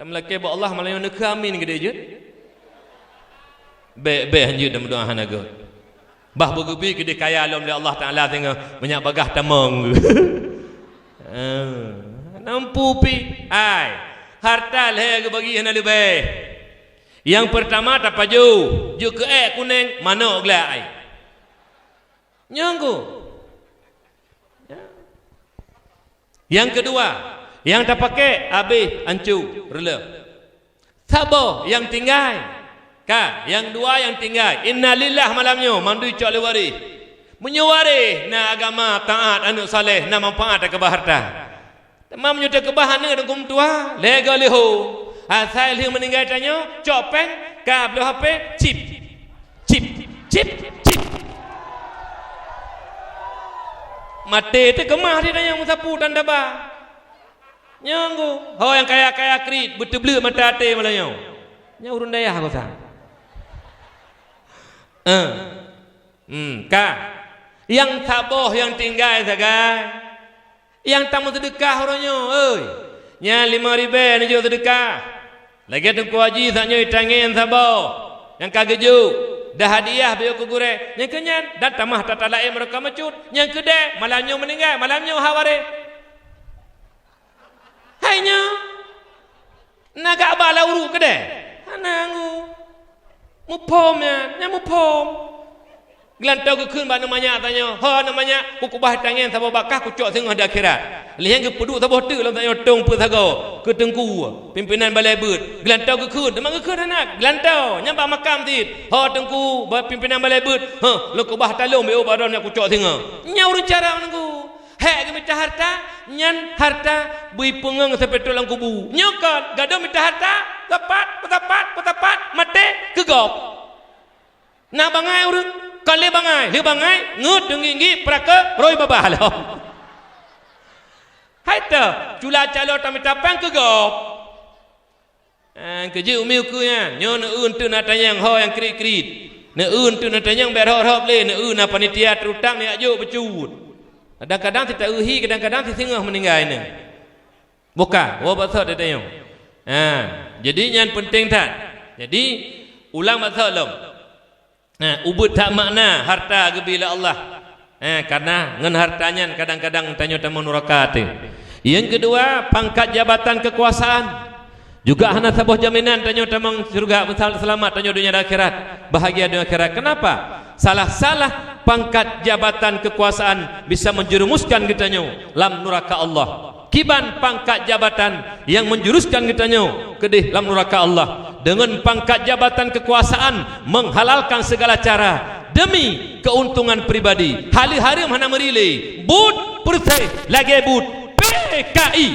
Tameulakèe bak Allah malam nyoe neukheun amin keudéh jeuet. Bèk-bèk hanjeuet dan meudoa hana göt. Bah beugeubi keudéh kaya lom lé Allah Taala singoh meunyak bagaih tamong. Ah, nampu pi, ai. Harta lhèe geubagi hana leubeh. Nyang peurtama tapajoh, jeuet keu èk kunèng, manok glak ai. Nyoe ngku. Ya. Nyang keudua, nyang tapaké abéh, ancu, reuleuh. Saboh nyang tinggai. Ka, nyang dua nyang tinggai. Innalillah malam nyoe, mandum cok lé waréh. Meunyoe waréh na agama, taát, aneuk saleh, na manfaat, takeubah harta. Teuma meunyoe takeubah aneuk deungon meutuah, lhèe goe lheuh ho. Asai lheuh meuninggai tanyoe, cok péng, ka bloe H P, cip. Cip. Cip, cip. Maté teukeumah di tanyoe meusapu dan daba. Nyoe nggu, ho nyang kaya-kaya kriet, beuteubleuet mata até malam nyoe. Nyoe ureuëng dayah kosa. Eh. Hmm, ka. Nyang saboh nyang tinggai sagai. Nyang tameuseudeukah uroe nyoe, oi. Nyan limong ribèe neujok seudeukah. Lagèe Teungku Haji sak nyoe tangen saboh nyang ka geujok, dah hadiah beu keu gurèe. Nyang keu nyan, dan tamah tata laén meureuka meucut. Nyang keudeh, malam nyoe meuninggai, malam nyoe hak waréh. Hai nyoe, na gak ba lam uruek keudeh? Hana ngu. Muphom nyan, nyan muphom. Geulantoe geukheun bak aneuk manyak tanyoe, "Ho aneuk manyak, kukubah tangen saboh bakah kucok singoh di akhirat." Lheueh nyan geupeuduek saboh teuk lom tanyoe tong peusagoe keu teungku pimpinan balai beuet. Geulantoe geukheun, teuma geukheun hana, geulantoe nyan bak makam cit. "Ho teungku, ba-, pimpinan balai beuet, heh, lôn kubah talong beu bak droeneuh kucok singoh." Nyan ureuëng carông nunggu. Hék geumita harta, nyan harta beuipeungeung seupeutrok lam kubu. Nyoe kon, gadôh mita harta, sapat, peusapat, peusapat, maté, keu gob. Na bangai ureuëng, ka lé bangai, lé bangai, ngeut deunggik-nggik, peuraka, roi babah lom. Hai teuh, cula calo tamita péng keu gob. Ah, keujeuet umi ukeue nyan, nyoe neueu teuk na tanyong ho nyang kriet-kriet. Neueu teuk na tanyong bèk rhot-rhot lé, neueu na panitia teurutang neujak jok beucut. Kadang-kadang si taeu hi, kadang-kadang si singoh meuninggai nyan. Bukan, woe bak sot tanyong. Ah, jadi nyan penting that. Jadi, ulang bak sot lom. Nah, ubeuet that makna harta geubri lé Allah. Eh, karena ngon harta nyan kadang-kadang tanyoe tamong nuraka teuh. Yang kedua, pangkat jabatan kekuasaan juga hana saboh jaminan tanyoe tamong syurga, misal seulamat tanyoe donya dan akhirat, bahagia donya akhirat. Kenapa? Salah-salah pangkat jabatan kekuasaan bisa menjerumuskan geutanyoe lam nuraka Allah. Kiban pangkat jabatan nyang menjuruskan geutanyoe keudeh lam nuraka Allah. Deungon pangkat jabatan kekuasaan menghalalkan segala cara demi keuntungan pribadi. Haleue hareuem hana meuri lé. Buet, peureuseh lagèe buet P K I.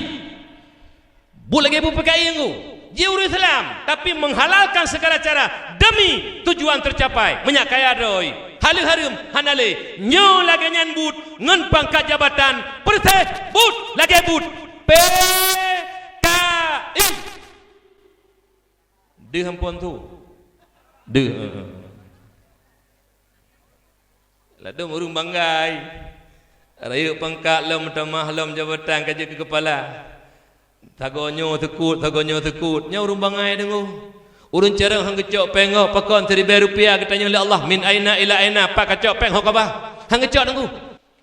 Buet lagèe buet P K I ngu. Jih ureuëng Islam, tapi menghalalkan segala cara demi tujuan tercapai. Meunyak kaya droe, haleue hareuem hana lé. Nyoe lagèe nyan buet ngon pangkat jabatan, peureuseh buet lagèe buet P K I. Deuh amphon tu. Deuh, eh, eh. Ladôm ureuëng banggai. Rayeuk pangkat lom, meutamah lom jabatan ka jeuet keu keupala. Sagoe nyoe seukut, sagoe nyoe seukut. Nyan ureuëng bangai deungoe. Ureuëng carông han geucok péng gob, pakon siribèe rupiah geutanyong lé Allah, "Min aina ila aina, pat kacok péng ho kabah?" Han geucok deungoe.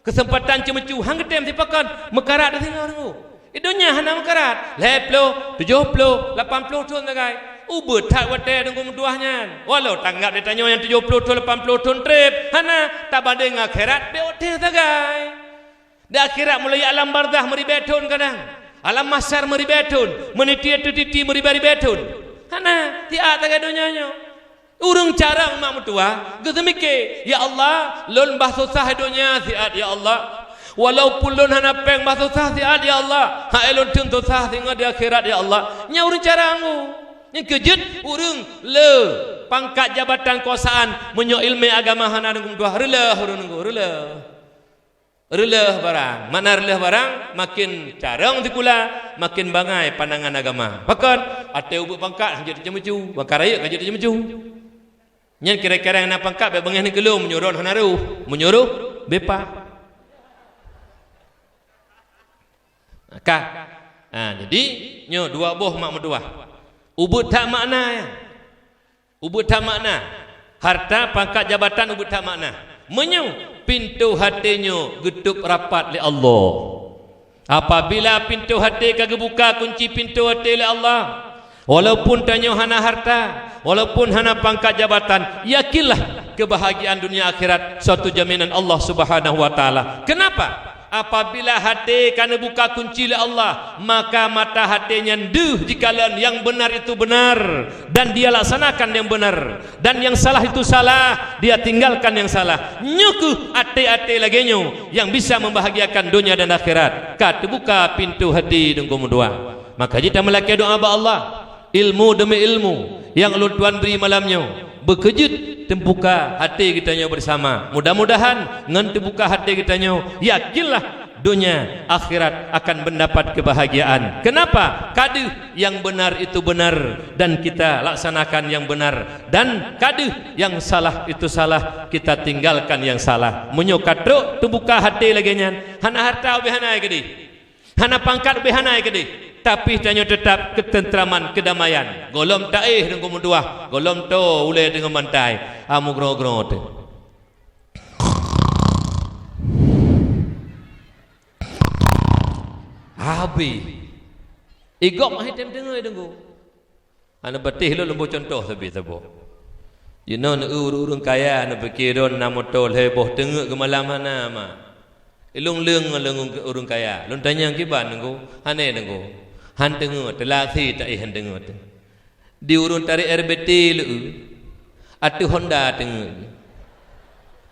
Keuseumpatan ceumeucue han geutém sipakon, meukarat singoh deungoe. Di donya hana meukarat, lhèe ploh, tujoh ploh, lapan ploh thon sagai. Ubeuet that watèe deungoe meutuah nyan. Walau tanggap di tanyoe nyang tujoh ploh thon, lapan ploh thon trép, hana, tabandéng akhirat bèk watèe sagai. Di akhirat mulai alam barzakh meuribèe thon kadang, alam mahsyar meuribèe thon, meunitiet teutiti meuribèe-ribèe thon. Hana, siat sagai donya nyoe. Ureuëng carông mak meutuah, geuseumiké, "Ya Allah, lôn bah susah di donya siat, ya Allah. Walaupun lôn hana péng bah susah siat, ya Allah. Hai lôn teun susah singoh di akhirat, ya Allah." Nyan ureuëng carông ngu. Nyan keujeuet ureuëng le pangkat jabatan keukuasaan, meunyoe ileumèe agama hana deungon meutuah, reuleuh ureuëng nunggu, reuleuh. Reuleuh barang. Makna reuleuh barang, makin carông sikula, makin bangai pandangan agama. Pakon? Watèe ubeuet pangkat, han jeuet teuceumeucue. Watèe rayeuk, han jeuet teuceumeucue. Nyan kira-kira nyang na pangkat bèk beungèh neukeulong, meunyoe rot hana roh, meunyoe roh, beupa. Ka. Ha, jadi, nyoe dua boh mak meutuah. Ubeuet that makna nyan. Ubeuet that makna. Harta, pangkat, jabatan ubeuet that makna. Meunyoe pintoe até nyoe geutôb rapat lé Allah. Apabila pintoe até ka geubuka kunci pintoe até lé Allah, walaupun tanyoe hana harta, walaupun hana pangkat jabatan, yakinlah kebahagiaan dunia akhirat suatu jaminan Allah Subhanahu wa Taala. Kenapa? Apabila até ka neubuka kunci lé Allah, maka mata até nyan deuh jikalon nyang benar itu benar, dan dia laksanakan nyang benar, dan nyang salah itu salah, dia tinggalkan nyang salah. Nyoe kheueh até-até lagèe nyoe nyang bisa membahagiakan donya dan akhirat. Ka teubuka pintoe até deungon meudoa. Maka jih tameulakèe doa bak Allah. Ilmu demi ilmu nyang ulôn tuan bri malam nyoe, beukeujeuet teubuka hati geutanyoe bersama. Mudah-mudahan ngon teubuka hati geutanyoe, yakinlah donya akhirat akan mendapat kebahagiaan. Kenapa? Kadeuh yang benar itu benar dan kita laksanakan yang benar, dan kadeuh yang salah itu salah, kita tinggalkan yang salah. Meunyoe ka trok teubuka hati lagée nyan, hana harta ubé hana keudeh. Hana pangkat ubé hana keudeh, tapi tanyoe teutap keuteuntraman, keudamaian. Gohlom taéh deungon meutuah, gohlom toe ulée deungon bantai, a meugroe-groe teuh. Habéh. Igop hai tem deungoe deungoe. Hana patéh lôn lôn boh cuntoh sabe saboh. Jinoe ureuëng-ureuëng kaya neupike droe na moto lhée boh teungeuk geumalam hana ma. Ilung leung ngon leung ureuëng kaya. Lôn tanyong kiban Teungku, hana Teungku. Han teungeuk, teulasi taéh han teungeuk teuh. Di ureuëng tarék R B T leu, ateueh Honda teungeuk.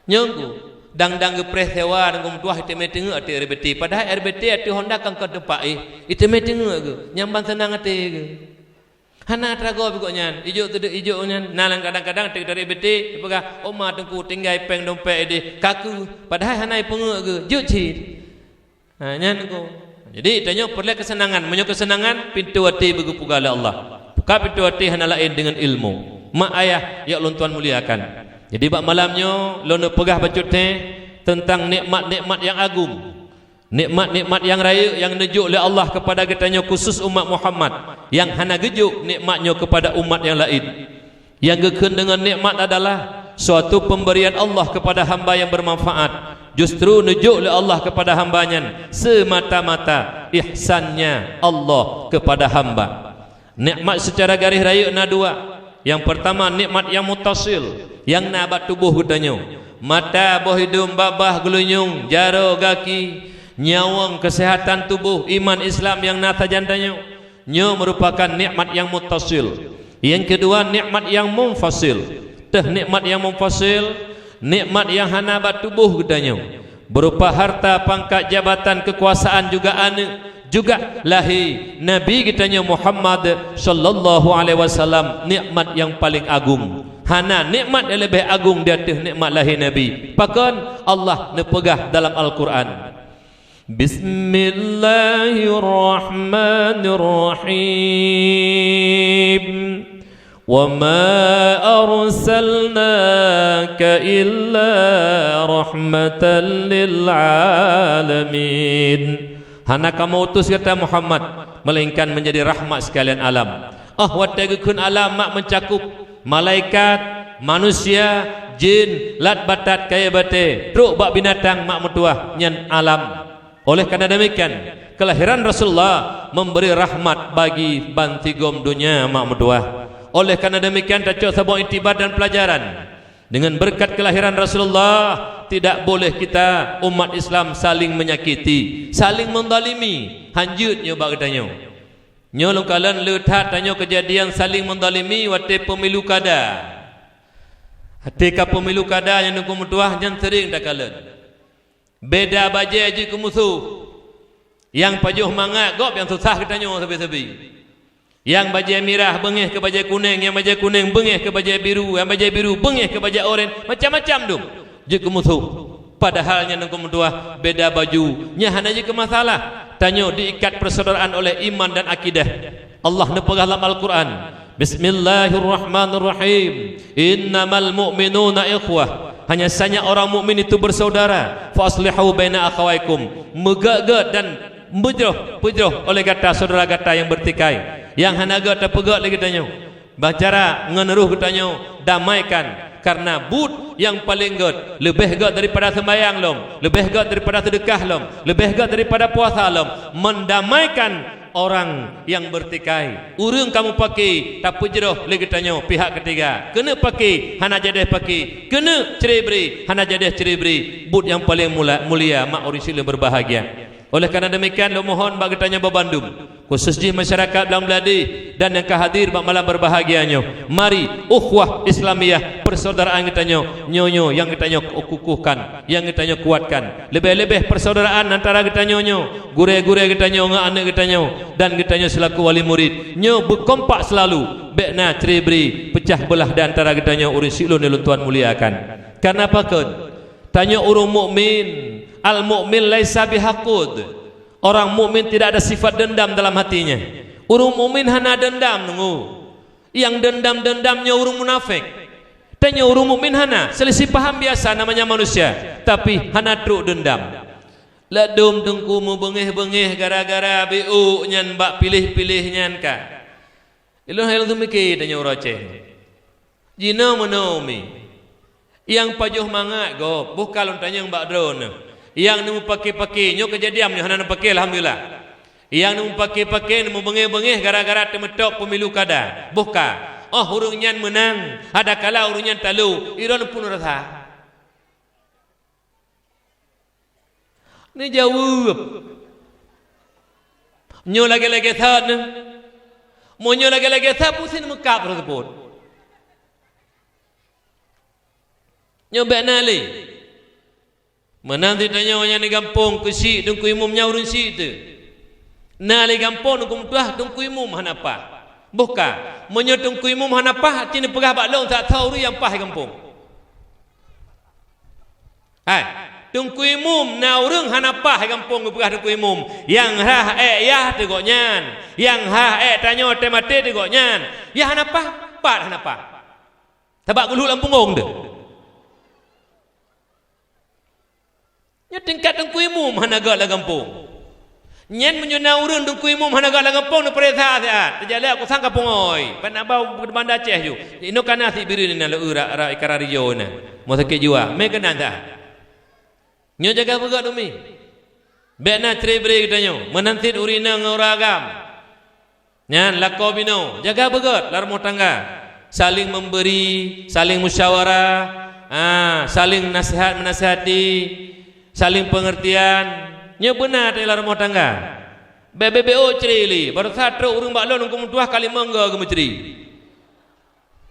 Nyang ku, dang-dang geupreh sewa Teungku meutuah iteumé teungeuk ateueh R B T. Padahai R B T ateueh Honda kan ka teumpat éh, iteumé teungeuk geuh. Nyang ban seunang até geuh. Hana teuga pih gobnyan, ijok teudeuek ijok nyan, na lam kadang-kadang teuk dari B T, peugah, "Oma Teungku tinggai péng dompet ideh, kaku." Padahai hana ipeungeuk geuh, jeuet cit. Ha, nyan Teungku. Jadi, tanyoe peureulée keuseunangan. Meunyoe keuseunangan, pintoe até beugeupeugah lé Allah. Buka pintoe até hana laén deungon ilmu. Mak ayah, ya ulôn tuan muliakan. Jadi, bak malam nyoe, lôn neupeugah bacut teuh teuntang nikmat-nikmat nyang agong. Nikmat-nikmat nyang rayeuk nyang neujok lé Allah keupada geutanyoe khusus umat Muhammad, nyang hana geujok nikmat nyoe keupada umat nyang laén. Nyang geukheun deungon nikmat adalah suatu pemberian Allah keupada hamba nyang bermanfaat. Justru neujok lé Allah keupada hamba nyan semata-mata ihsan-Nya Allah keupada hamba. Nikmat seucara garéh rayeuk na dua. Nyang peurtama, nikmat nyang muttasil, nyang na bak tuboh geutanyoe. Mata, boh idong, babah, geulinyueng, jaroe, gaki, nyawöng, keuseuhatan tuboh, iman Islam nyang na sajan tanyoe. Nyoe meurupakan nikmat nyang muttasil. Nyang keudua, nikmat nyang munfasil. Teuh nikmat nyang munfasil, nikmat nyang hana bak tuboh geutanyoe. Berupa harta, pangkat, jabatan, keukuasaan, juga aneuëk, juga lahé Nabi geutanyoe Muhammad sallallahu alaihi wasallam, nikmat nyang paleng agong. Hana nikmat nyang leubeh agong di ateueh nikmat lahé Nabi. Pakon? Allah neupeugah dalam Al-Qur'an, "Bismillahirrahmanirrahim." "Wa ma arsalnaka illa rahmatan lil alamin." Hana kamoe utus gata Muhammad, melainkan menjadi rahmat sekalian alam. Óh watée geukheun alam mak meucakup malaikat, manusia, jin, lat batat kayée batée, trok bak binatang mak meutuah, nyan alam. Oleh karena demikian, kelahiran Rasulullah memberi rahmat bagi bansigom dunia mak meutuah. Oleh karena demikian, tacok saboh iktibar dan pelajaran. Dengan berkat kelahiran Rasulullah, tidak boleh kita umat Islam saling menyakiti, saling mendalimi. Hanjeuet nyoe bak geutanyoe. Nyoe lôn kalon le that tanyoe kejadian saling mendalimi watée pemilu kada. Até ka pemilu kada nyang Teungku meutuah nyan sering takalon. Beda bajée jeuet keu musoh. Nyang pajoh mangat gob nyang susah geutanyoe sabe-sabe. Nyang bajée mirah beungéh keu bajée kunéng, nyang bajée kunéng beungéh keu bajée biru, nyang bajée biru beungéh keu bajée oren, macam-macam dum jeuet keu musoh. Padahal nyan Teungku meutuah beda baju, nyan hana jeuet keu masalah. Tanyoe diikat persaudaraan oleh iman dan akidah. Allah neupeugah lam Al-Qur'an, "Bismillahirrahmanirrahim. Innamal mu'minuna ikhwah." Hanya saja orang mukmin itu bersaudara. "Fa aslihu baina akhawaikum." Meugét-gét dan meujroh, peujroh oleh gata saudara gata nyang beurtikai. Nyang hana gét tapeugét lé geutanyoe. Bak cara ngon roh geutanyoe damaikan. Karena buet nyang paleng gét, leubeh gét daripada seumbahyang lom, leubeh gét daripada seudeukah lom, leubeh gét daripada puasa lom, mendamaikan orang nyang beurtikai. Ureuëng kamoe paké tapeujroh lé geutanyoe pihak ketiga. Keuneuk paké, hana jadeh paké. Keuneuk cerai-berai, hana jadeh cerai-berai. Buet nyang paleng mula-, mulia mak ureuëng syedara berbahagia. Oleh karena demikian, lôn mohon bak geutanyoe bandum, khusus jih masyarakat Blang Bladeh dan nyang ka hadir bak malam berbahagia nyoe, mari ukhuwah Islamiyah, persaudaraan geutanyoe, nyoe-nyoe nyang geutanyoe kukuhkan, nyang geutanyoe kuatkan. Leubeh-leubeh persaudaraan antara geutanyoe nyoe, gurée-gurée geutanyoe ngon aneuëk geutanyoe, dan geutanyoe selaku wali murid, nyoe beukompak seulalu, bék na cre-bre, peucah beulah di antara geutanyoe ureuëng siklon nyang lôn tuan muliakan. Karena pakon? Tanyoe ureuëng mukmin, al-mukmin laisa bihaqud. Orang mukmin tidak ada sifat dendam dalam hatinya. Ureuëng mukmin hana dendam, nunggu. Nyang dendam-dendam nyoe ureuëng munafék. Tanyoe ureuëng mukmin hana, selisih paham biasa namanya manusia, tapi hana trok dendam. Ladôm teungku meubeungéh-beungéh gara-gara B O nyan bak piléh-piléh nyan ka. Ilôn hai lôn teumike tanyoe uroe Aceh. Jinoe meunoe mi. Nyang pajoh mangat gob, boh ka lôn tanyong bak droeneuh. Nyang neumeupaké-paké, nyoe keujadian nyoe hana neupaké, alhamdulillah. Nyang neumeupaké-paké, neumeubeungéh-beungéh gara-gara teumeutok pemilu kada. Boh ka. Oh, ureuëng nyan meunang, adakala ureuëng nyan talo, droeneuh pun rasa. Neujaweueb. Nyoe lagée-lagée that nyoe. Meunyoe lagée-lagée that, pusing meukab rot teupot. Nyoe bék na lé. Meunan cit tanyoe nyang di gampông keuchik teungku imum nyan ureuëng chik teuh. Na lé gampông teungku meutuah teungku imum hana paih. Boh ka, meunyoe teungku imum hana paih, ci neupeugah bak lôn that tho ureuëng nyang paih gampông. Hai, teungku imum na ureuëng hana paih gampông geupeugah teungku imum, nyang hah ék yah teuh gobnyan, nyang hah ék tanyoe teumaté teuh gobnyan. Yah hana paih, pat hana paih. Sabab geulhok lam punggong teuh. Nyoe tingkat teungku imum hana gét lam gampông. Nyan meunyoe na ureuëng teungku imum hana gét lam gampông, neupeuriksa siat. Teujalak kusang ka pungoi. Ban abau Banda Aceh ju. Inoe kana si bireuen na leu rak rak ikara rijo na. Mau sakét jiwa. Mé keunan sa. Nyoe jaga beugét umi. Bék na cre-bre geutanyoe. Meunan cit ureuëng inong ngon ureuëng agam. Nyan lakoe binoe, jaga beugét lam rumoh tangga. Saling memberi, saling musyawarah, ah, saling nasihat menasihati, saling pengertian. Nyoe beuna teuh lam rumoh tangga. Bék bék-bék cre lé, baroesa trok ureuëng bak lôn teungku meutuah ka limong goe geumeucre.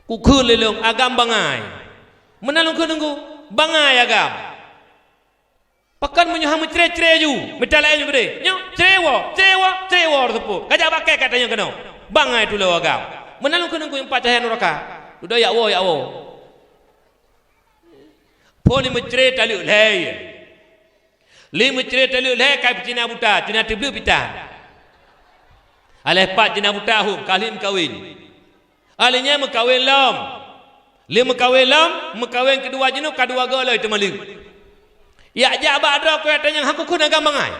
Kukheun lé lôn agam bangai. Meunan lôn kheun teungku, bangai agam. Pakon meunyoe han meucre-cre ju, mita laén ju keudeh. Nyoe, cre woe, cre woe, cre woe rot teupot. Kajak bak kée ka tanyong keunoe. Bangai tulô agam. Meunan lôn keuneuk kuyue pat cahya nuraka. Dudoe yak woe, yak woe. Phon lé meucre taleuek lhée. Lé meucre taleuek lhée ka Cina buta, Cina teubleue pita. Aléh pat Cina buta hom, ka lheueh meukawen. Akhé nyan meukawen lom. Lé meukawen lom, meukawen keudua jinoe ka dua goe lom teumaleuek. Yak jak bak droe keu yak tanyong, "Hana kukheun agam bangai?"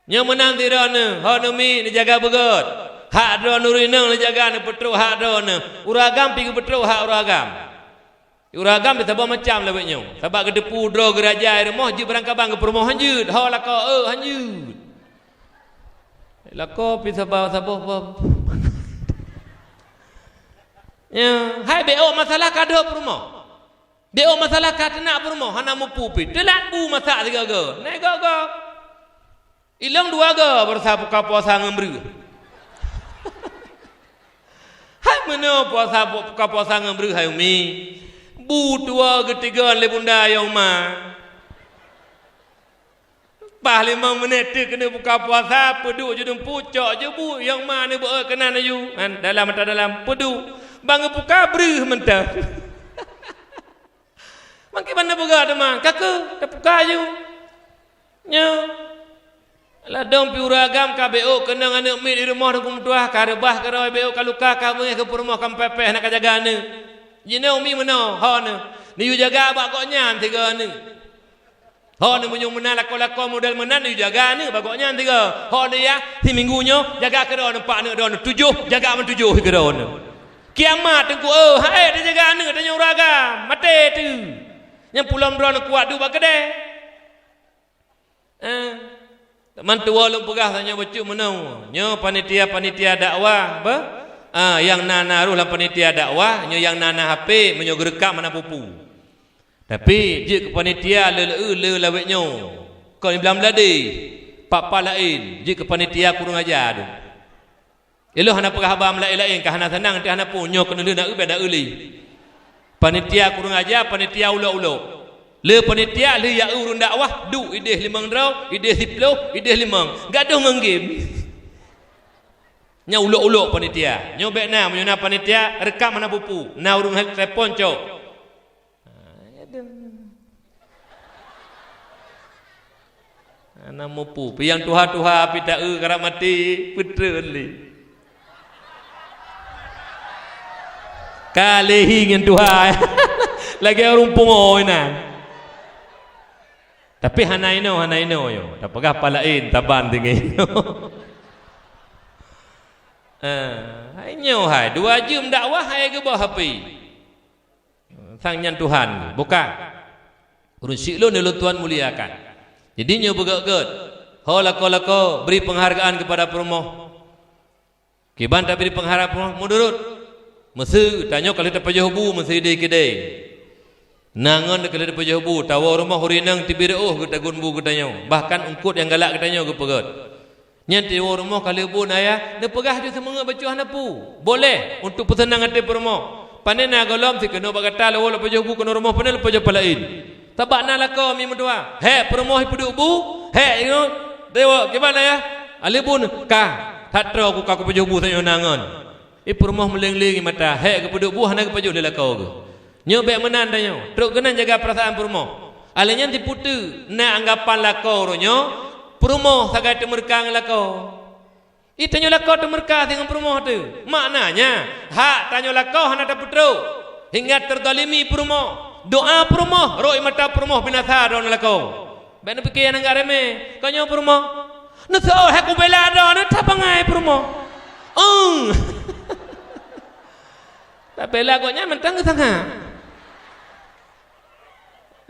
Nyoe meunan sidroe neuh, ho neumiet neujaga beugét. Hak droe nuri neuh neujaga neupeutrok hak droe neuh. Ureuëng agam pih geupeutrok hak ureuëng agam. Ureuëng agam teusaboh macam lawét nyoe. Sabab geuteupeue droe geuraja i rumoh jeuet barangkaban geupeurumoh hanjeuet, ho lakoe eu hanjeuet. Lakoe pih saboh-saboh bab. Ya, hai bék ôk masalah ka deuh peurumoh. Bék ôk masalah ka teunak peurumoh, hana mupu pih. Teulat bu masak sigoe-goe. Nai goe-goe. Ilong dua goe baroesa buka puasa ngon breuh. Hai meunoe puasa, buka puasa ngon breuh hai umi. Bu tuwoe geutigon lé bunda yong ma. Paih limong menit teuk keuneuk buka puasa, peuduek ju dumpu, cok ju bu, yong ma neubeuôt keunan laju. Han, dalam mata dalam, peuduek. Ban geubuka breuh mantong. Mangke ban neupeugah teuma, "Ka keuh, tapuka ju." Nyoe. Ladôm pih ureuëng agam ka bék ôk keunong aneuëk miet di rumoh teungku meutuah, ka reubah keudroe bék ôk ka luka, ka beungéh keu peurumoh ka meupéh-péh hana ka jaga aneuëk. Jinoe umi meunoe, ho neuh. Neuyue jaga bak gobnyan sigoe aneuëk. Ho neuh meunyoe meunan lakoe-lakoe model meunan neuyue jaga aneuëk bak gobnyan sigoe. Ho neuh yah, siminggu nyoe jaga keudroe neuh empat aneuëk droe neuh, tujoh jaga meutujoh keudroe neuh. Kiamat teungku, oh, hai tajaga aneuëk tanyoe ureuëng agam, maté teuh. Nyang pulom droe neuh kuat duek bak keudè. Eh, teuma tuwoe lôn peugah tanyoe bacut meunoe. Nyoe panitia-panitia dakwah, beh? Ah, nyang na-na roh lam panitia dakwah, nyoe nyang na-na H P, meunyoe geureukam hana peue-peue. Tapi jeuet keu panitia le, le, le lawét nyoe. Kon blam lade, papa laén, jeuet keu panitia kureueng aja tu. Ilôn hana peugah haba meulaén-laén, ka hana seunang teuh hana peue, nyoe keuneulheueh na eu, beda eu lé. Panitia kureueng aja, panitia ulok-ulok. Le panitia, le ya eu ureueng dakwah, duek ideh limong droe, ideh siplôh, ideh limong. Gadoh ngon game. Nyan ulok-ulok panitia. Nyoe bèk na, meunyoe na panitia, reukam hana peue-peue. Na ureueng telepon cok. Hana mupu. Piang tuha-tuha pih ta eu karab maté, peutreun lé. Ka lé hi ngon tuha. Lagèe ureueng pungo inan. Tapi hana inoe, hana inoe nyoe. Tapeugah palaén, taban tinggi nyoe. Ah, hai nyoe hai, dua jeuem dakwah hai geuboh api. Sang nyan Tuhan, bukan. Ureueng syiek lôn, lôn tuan muliakan. Jadi nyoe beugèt-gèt. Ho lakoe-lakoe, beri penghargaan kepada peurumoh. Kiban tabri penghargaan peurumoh meunurot. Meuseu tanyoe ka lheueh tapajoh bu meuseu ideh keudè. Na ngon ka lheueh tapajoh bu, tawoe rumoh ureueng inong teubiet reuôh geutagun bu geutanyoe. Bahkan eungkôt nyang galak geutanyoe geupeugèt. Nyan tiwoe rumoh ka lheueh bu na ayah, neupeugah ju seumeungeut bacut hana peue. Boleh untuk peuseunang até peurumoh. Pane na gohlom si keunoe bak gata lôn woe lôn pajoh bu keunoe rumoh, pane lôn pajoh palaén. Sabab na lakoe mi meutuah. Hék peurumoh ipeuduek bu, hék ingat. Tiwoe, kiban ayah? Alèh bu ka. That troe ku ka kupajoh bu tanyoe na ngon. Ih peurumoh meuleng-leng mata, hék geupeuduek bu hana geupajoh lé lakoe geuh. Nyoe bèk meunan tanyoe, trok keunan jaga peurasaan peurumoh. Alèh nyan sipeue teuk na anggapan lakoe uroe nyoe, peurumoh sagai teumeureuka ngon lakoe. Ih tanyoe lakoe teumeureuka si ngon peurumoh teuh. Maknanya, hak tanyoe lakoe hana tapeutrok. Ingat teuzalimi peurumoh. Doa peurumoh, rhot ie mata peurumoh binasa droeneuh lakoe. Bèk neupike nyang anggap remeh. Kon nyoe peurumoh. Neuseuôt hai kubela droeneuh that bangai peurumoh. Eng. Tabela gobnyan mantong geusangat.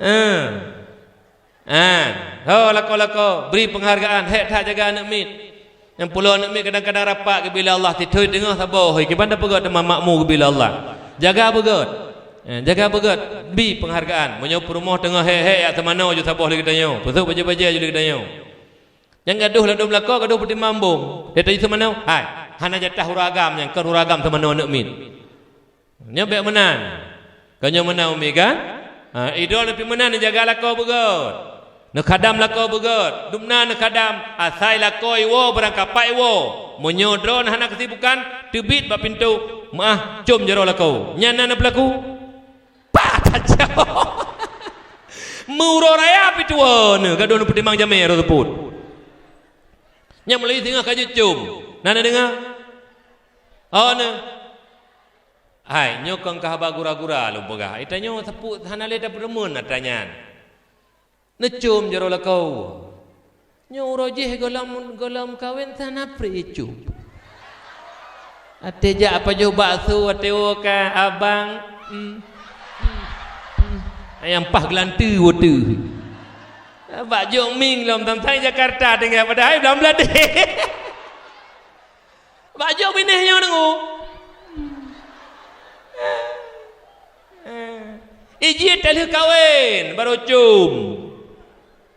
Eh. An. Ho lakoe-lakoe, bri peunghargaan, hék that jaga aneuk miet. Nyang pulo aneuk miet kadang-kadang rapat geubri lé Allah, sithôi teungoh saboh, hôi kiban tapeugah teuma makmu geubri lé Allah. Jaga beugèt. Eh, jaga beugèt, bri peunghargaan. Meunyoe peurumoh teungoh hék-hék jak seumanoe ju saboh lé geutanyoe. Peusôk bajèe-bajèe ju lé geutanyoe. Nyang gadoh ladôm lakoe, gadoh peutimang bông. Lé taju seumanoe, hai, hana jatah ureueng agam nyan, kon ureueng agam seumanoe aneuk miet. Nyoe bèk meunan. Kon nyoe meunan umi kan? Ha, idroe neupi meunan neujaga lakoe beugèt. Neukhadam lakoe beugèt. Dumna neukhadam, asai lakoe iwoe beurangkapat iwoe. Meunyoe droeneuh hana keusibukan, teubiet bak pintoe, meu'ah com jaroe lakoe. Nyan na neupeulaku. Pat tajak. Meuuroe raya pih tuwoe neuh, gadoh neupeutimang jamèe roh seupôt. Nyang meulayeue singoh ka jeuet com. Na neudeungoe? Oh, neuh. Hai, nyoe kon keu haba gura-gura lôn peugah. Ita nyoe seupôt hana lé tapeureumeun atra nyan. Neucom jaroe lakoe. Nyoe uroe jih gohlom, gohlom kawen sana pri icom. Até jak pajoh bakso, até woe ka abang. Hmm. Hmm. Hmm. Ayam pah geulanteue woe teuh. Bak jok mieng lom, tam-tam Jakarta tinggai padahai blam Bladeh. Bak jok binéh nyoe deungoe. Iji teuh lheueh kawen, barô com.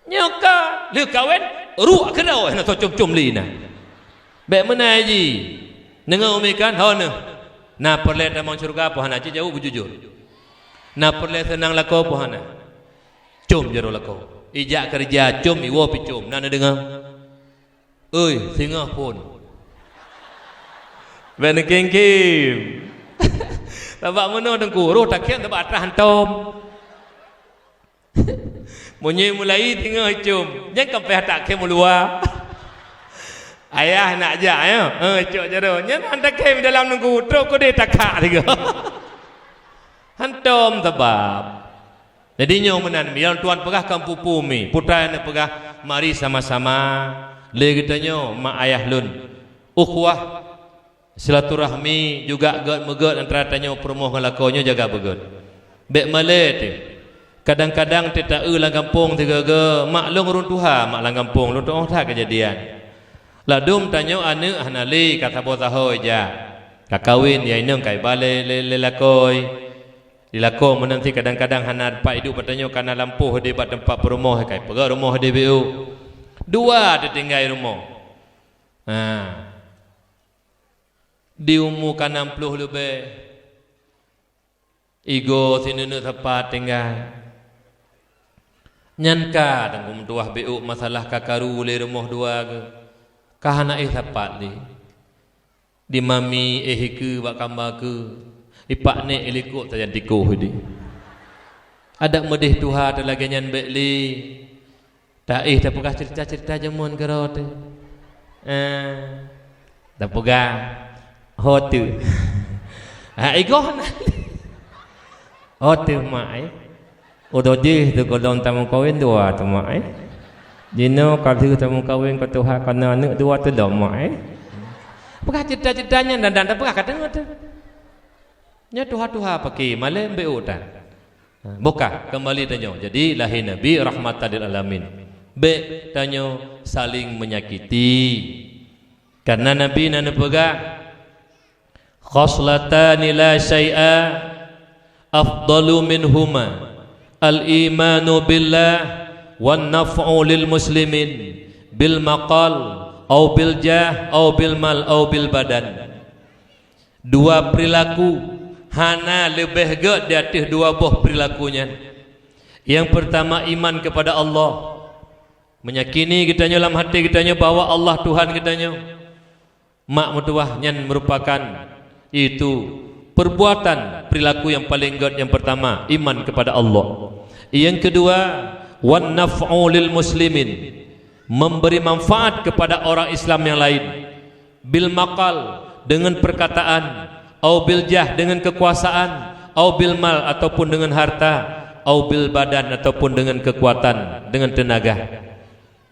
Nyoe ka lheueh kawen, ruek keudroe, hana soe com-com lé na. Bèk meunan ji. Deungoe umi kan, ho neuh. Na peureulèe tamong syeuruga peu hana, cit jaweueb beujujur. Na peureulèe seunang lakoe peu hana. Com jaroe lakoe. Ijak keureuja com, iwoe pih com. Na neudeungoe? Oi, singoh phôn. Bèk neukim-kim. Sabab meunoe teungku, roh takhém sabab atra hantom. Meunyoe mulai singoh icom, nyan ka payah takhém u luwa. Ayah nak jak, ya? Eh, cok jaroe. Nyan han takhém dalam teungku, trok keudeh takak sigoe. Hantom sabab. Jadi nyoe meunan, nyang tuan peugah kon peue-peue mi. Putra nyang peugah, mari sama-sama lé geutanyoe mak ayah lôn. Ukhuwah, silaturahmi juga gèt-meugèt antara tanyoe peurumoh ngon lakoe nyoe jaga beugèt. Bèk malèe teuh. Kadang-kadang teuh ta-eu lam gampông sigoe-goe, mak lôn ureueng tuha, mak lam gampông lôn tu'oh that keujadian. Ladôm tanyoe aneuk hana lé ka saboh sahoe jak. Ka kawen, ya inong ka iba lé, lé, lé lakoe. Di lakoe meunan cit kadang-kadang hana teumpat iduek bak tanyoe, kana lampôh di bak teumpat peurumoh, ka ipeugah rumoh di B O. Dua teutinggai rumoh. Ha. Di umu ka nam ploh leubeh. Igoe sineuk-neuk sapat tinggai. Nyan ka teungku meutuwah B O masalah ka karu lé rumoh dua geuh. Ka hana éh sapat lé. Di mami éh ikeue bak kama keue, ipak nék ilikot sajan tikoh idéh. Adak meudéh tuha teuh lagée nyan bék lé. Taéh tapeugah ceurita-ceurita jameun keudroe teuh. Eh, tapeugah, "Ho teuh." Ha, igoh na. "Ho teuh, mak, eh. Uroe jih teuh gohlom tameukawen dua teuh, mak, eh. Jinoe ka lheueh tameukawen ka tuha ka na aneuëk dua teuh lom, mak, eh." Peugah ceurita-ceurita nyan dan, dan tapeugah ka deungoe teuh. Nyan tuha-tuha paké malée bék utan. Ha, boh ka, keumbali tanyoe. Jadi, lahé Nabi rahmatan lil alamin. Bék tanyoe saléng meunyakiti. Karna Nabi na neupeugah, "Khaslatani la syai'a afdalu minhuma, al-imanu billah wan naf'u lil muslimin bil maqal au bil jah au bil mal au bil badan." Dua perilaku hana leubeh gét di ateueh dua boh perilaku nyan. Nyang peurtama, iman keupada Allah. Meuyakini geutanyoe lam até geutanyoe bahwa Allah Tuhan geutanyoe. Mak meutuwah nyan meurupakan itu perbuatan perilaku nyang paleng gét nyang peurtama, iman keupada Allah. Nyang keudua, wan naf'u lil muslimin, memberi manfaat kepada orang Islam yang lain. Bil maqal, dengan perkataan, au bil jah, dengan kekuasaan, au bil mal, ataupun dengan harta, au bil badan, ataupun dengan kekuatan, dengan tenaga.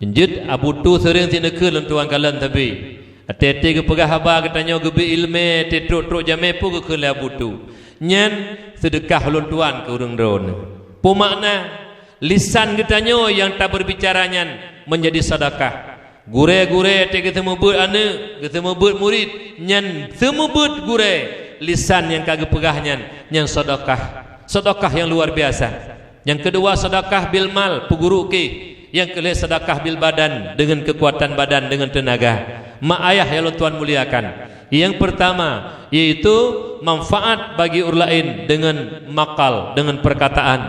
Jeuet Abu Tu seuring sineukheun lôn tuan kalon sabe. Até-até geupeugah haba geutanyoe geubri iéleumé, até trok-trok jamé peue geukheun lé Abu Tu. Nyan seudeukah lôn tuan keu ureuëng droeneuh. Peue makna? Lisan geutanyoe nyang tabeurbicara nyan meunjadi seudeukah. Gurée-gurée até geuseumeubeuet aneuëk, geuseumeubeuet murit, nyan seumeubeuet gurée lisan nyang ka geupeugah nyan, nyan seudeukah. Seudeukah nyang luar biasa. Nyang keudua, seudeukah bil mal, peuguru ké. Nyang keulhée, seudeukah bil badan, deungon keukuatan badan, deungon teunaga. Mak ayah nyang lôn tuan muliakan, nyang peurtama, yaitu manfaat bagi ureuëng laén deungon makal, deungon peurkataan.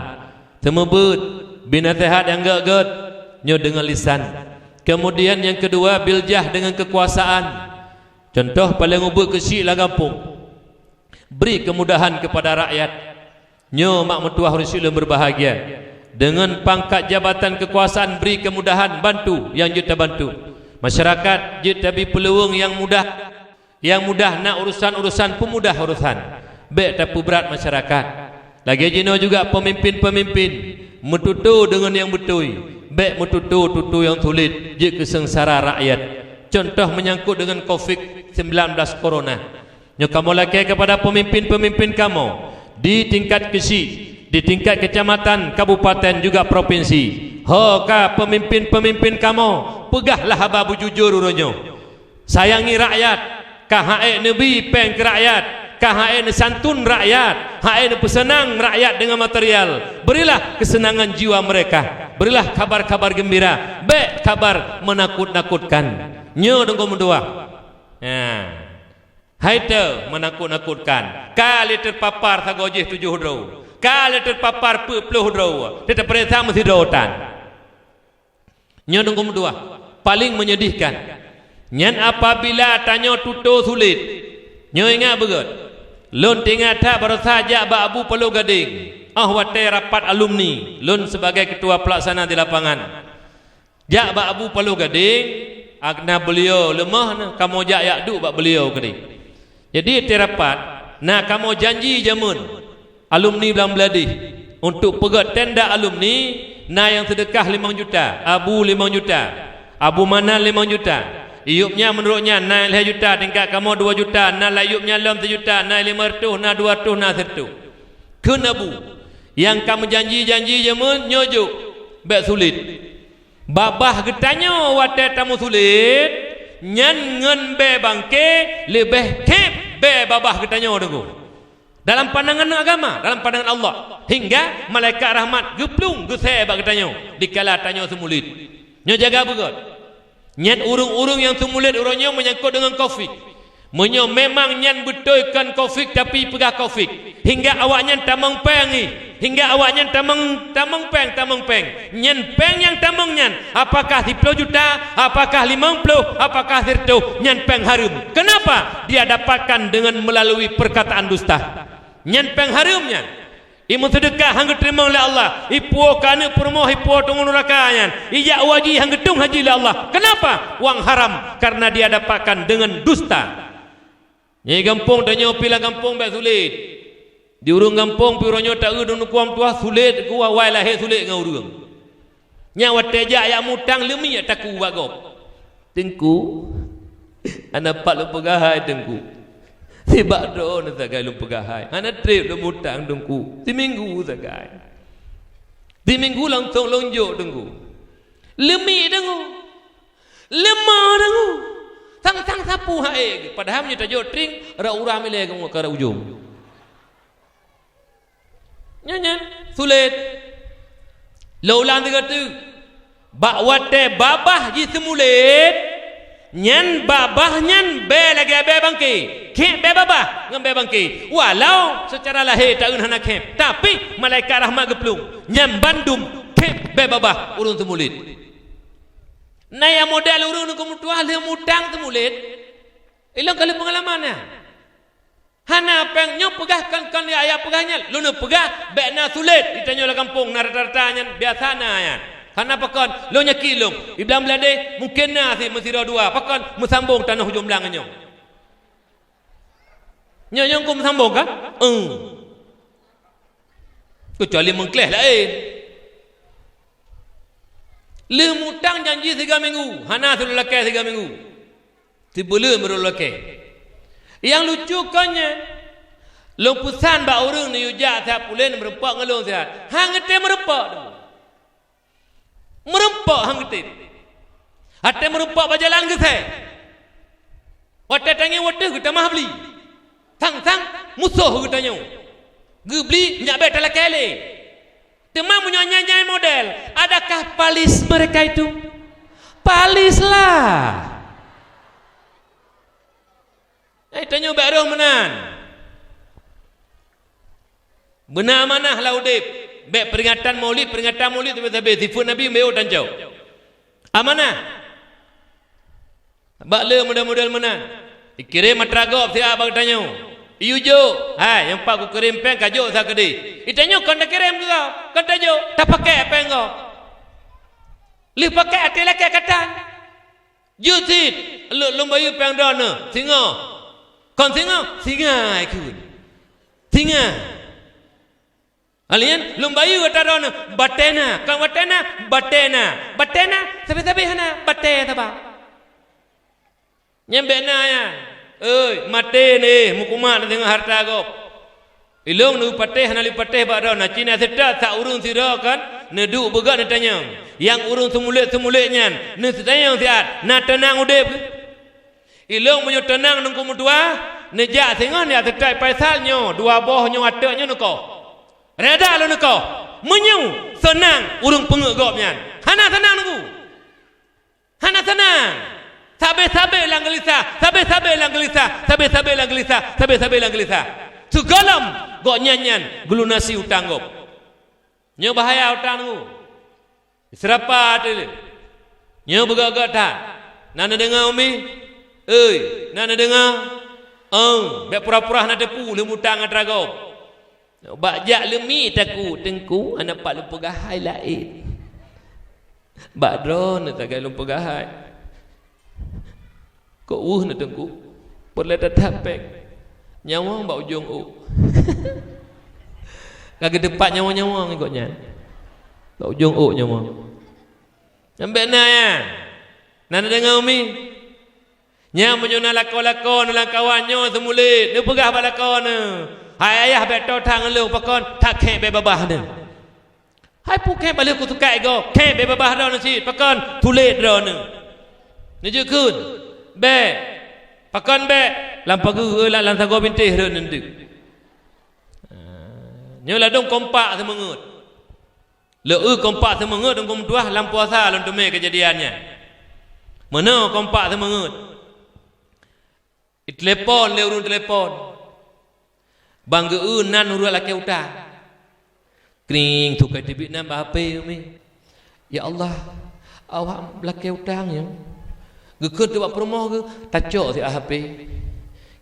Seumeubeuet, binaseuhat nyang gét-gét, nyoe deungon lisan. Keumudian nyang keudua, bil jah, deungon keukuasaan. Cuntoh paleng ubeuet keuchik lam gampông. Bri keumudahan keupada rakyat. Nyoe mak meutuwah ureuëng syedara beubahgia. Deungon pangkat jabatan keukuasaan bri keumudahan, bantu nyang jeuet tabantu. Masyarakat jeuet tabri peuluweueng nyang mudah, nyang mudah na urusan-urusan, peumudah urusan. Bék tapeubrat masyarakat. Lagée jinoe juga peumimpén-peumimpén meututoe deungon nyang beutôi, bék meututoe tutoe nyang sulet jeuet keu seungsara rakyat. Cuntoh meunyangkot deungon covid sembilan belas corona. Nyoe kamoe lakée keupada peumimpén-peumimpén kamoe di tingkat keuchik, di tingkat keucamatan, kabupaten juga propinsi. Ho ka peumimpén-peumimpén kamoe, peugahlah haba beujujur uroe nyoe. Sayangi rakyat, ka han ék neubri péng keu rakyat, ka han ék neusantun rakyat, han ék neupeuseunang rakyat deungon material. Berilah kesenangan jiwa mereka, berilah kabar-kabar gembira, bék kabar meunakot-nakotkan. Nyoe deungon meudoá. Nah. Hai teu meunakot-nakotkan, ka lé teupapar sagoe jih tujoh droe, ka lé teupapar peuet ploh droe, teupeuriksa meusidroe tan. Nyoe deungon meudoá, paleng menyedihkan. Nyan apabila tanyoe tutoe sulet. Nyoe ingat beugét. Lôn teuingat that barosa jak bak Abu Paloh Gadeng, óh watée rapat alumni, lôn sibagai keutua peulaksana di lapangan. Jak bak Abu Paloh Gadeng, agna beuliau leumoh na kamoe jak yak duek bak beuliau keudeh. Jadi, teuh rapat, na kamoe janji jameun alumni Blang Bladeh untuk peugét tenda alumni, na nyang seudeukah limong juta, Abu limong juta, Abu Manan limong juta. Iyup nyan meunurot nyan na lhée juta, tingkat kamoe dua juta, na lam iyup nyan lom sijuta, na limong reutôh, na dua reutôh, na sireutôh. Kheun Abu, nyang ka meujanji-janji jameun nyoe jok, bék sulet. Babah geutanyoe watée tameusulet, nyan ngon bée bangke leubeh khép bée babah geutanyoe teungku. Dalam pandangan agama, dalam pandangan Allah, hingga malaikat rahmat geuplueng geusée bak geutanyoe dikala tanyoe seumulét. Nyoe jaga beugét. Nyan ureuëng-ureuëng nyang seumulét uroe nyoe meunyangkot deungon covid. Meunyoe memang nyan beutôi kon covid tapi peugah covid, hingga awaknyan tamong péng ih, hingga awaknyan tamong, tamong péng, tamong péng. Nyan péng nyang tamong nyan, apakah siploh juta, apakah limong ploh, apakah sireutoh, nyan péng hareuem. Kenapa? Dia dapatkan dengan melalui perkataan dusta. Nyan péng hareuem nyan. Imeuseudeuka han geuteurimong lé Allah, ipuwoe keu aneuk peurumoh, ipuwoe teungoh nuraka nyan, ijak u haji han geutueng haji lé Allah. Kenapa? Wang haram, karena dia dapatkan dengan dusta. Nyoe gampông tanyoe pih lam gampông bék sulet. Di ureuëng gampông pih uroe nyoe taeu dum nukuam tuah sulet, kuah wai lahé sulet ngon ureuëng. Nyan watée jak yak mutang leumie taku bak gob. "Teungku, hana pat lôn peugah hai Teungku. Sibak droeneuh sagai lôn peugah hai. Hana treb lôn mutang Teungku. Siminggu sagai. Siminggu langsong lôn jok Teungku." Leumie Teungku. Leumah Teungku. Sang-sang sapeue hai. Padahai meunyoe tajok tring, rot uram ilée ngon ka rot ujong. Nyan, nyan, sulet. Lôn ulang sigoe teuk. Bak watée babah jiseumulét, nyan babah nyan bée lagée bée bangke. Khép bée babah ngon bée bangke. Walau seucara lahé taeun hana khép, tapi malaikat rahmat geuplueng. Nyan bandum khép bée babah ureuëng seumulét. Na nyang model ureuëng nungku meutuah lheueh mutang seumulét. Ilong ka lheueh peungalaman nyan. Hana péng nyoe peugah kon, kon ya, ya peugah nyan. Lôn peugah, bék na sulet. Di tanyoe lam gampông na rata-rata nyan biasa na nyan. Hana pakon, lôn yakin lôn. Di Blang Bladeh mungken na si meusidroe dua. Pakon meusambong tanoh ujong blang nyoe. Nyoe nyang ku meusambong ka? Eung. Keucuali meukleh laén. Lheueh mutang janji siga minggu, hana si lôn lakée siga minggu. Sibuleuen baru lôn lakée. Nyang lucu kon nyan, lôn peusan bak ureuëng neuyue jak siat pulen meureumpok ngon lôn siat. Han geutém meureumpok. Meureumpok han geutém. Watée meureumpok bak jalan geusée. Watée tangieng watée geutamah bli. Sang-sang musoh geutanyoe. Geubli nyak bék talakée lé. Teuma meunyoe nyan-nyan model, adakah palis mereka itu? Palislah. Eh, tanyoe bék roh meunan. Beuna amanah lam udeb. Bék peuringatan Maulid, peuringatan Maulid sabe-sabe. Sifeuet Nabi meuyo tancok. Amanah. Bak le model-model meunan. Ikirém atra gob siat bak geutanyoe. Iyue jok, hai, nyang pat kukirém péng ka jok sa keudeh. Itanyoe kon takirém keu gob, kon tajok, tapakée péng gob. Lheueh pakée até lakée katan. Jeuet cit, lôn, lôn bayeue péng droeneuh, singoh. Kon singoh, singai kheun. Singai. Alien, lôn bayeue atra droeneuh, batée na. Kon watée na, batée na. Batée na, sabe-sabe hana, batée saba. Nyan bék na nyan. Oi, maté neuh, meukumat neuh deungon hareuta gob. Ilong neupatéh hana leupatéh bak droeneuh, cit na seutôt sa ureuëng sidroe kon neuduek beugét neutanyong. Nyang ureuëng seumulet-seumulet nyan, neuseutanyong siat, na teunang udeb keuh? Ilong meunyoe teunang nungku meutuah, neujak singoh neujak seutôt Faisal nyoe, dua boh nyoe ateuk nyoe neukoh. Reda lôn neukoh. Meunyoe seunang ureuëng peungeut gob nyan, hana seunang nungku. Hana seunang. Sabe-sabe lam geulisah, sabe-sabe lam geulisah, sabe-sabe lam geulisah, sabe-sabe lam geulisah. Sigohlom gobnyan nyan geulunasi utang gob. Nyoe bahaya utang nungku. Seurapa teuleuh. Nyoe beugét-gét that. Na neudeungoe umi? Oi, na neudeungoe? Ong, bék pura-pura hana teupeu lheueh mutang atra gob. Bak jak leumi takot, Teungku, hana pat lôn peugah hai laén. Bak droeneuh sagai lôn peugah hai. Kok weueh neuh Teungku? Peureulée that-that péng. Nyawöng bak ujong ôk. Ka geuteupat nyawöng-nyawöng gobnyan. Bak ujong ôk nyawöng. Nyan bék na nyan. Na neudeungoe umi? Nyan meunyoe na lakoe-lakoe neuh lam kawan nyoe seumulet, neupeugah bak lakoe neuh, "Hai ayah bék toe that ngon lôn, pakon that khép bée babah neuh." Hai peue khép bak lheueh kusukat igoe, khép bée babah droeneuh cit, pakon sulet droeneuh. Neujeuet kheun, "Bék." Pakon bék? Lam pageue, lam, lam sagoe bintéh rhot neuh deuek. Nyoe ladôm kompak seumeungeut. Lé eu kompak seumeungeut Teungku meutuah lam puasa lôn teumé keujadian nyan. Meunoe kompak seumeungeut. Itelepon lé ureuëng telepon. Ban geu-eu nan ureuëng lakée utang. Kring, tukai teubiet nan bak H P umi. "Ya Allah, awak lakée utang nyoe." Geukheun teuk bak peurumoh geuh, "Tacok siat H P."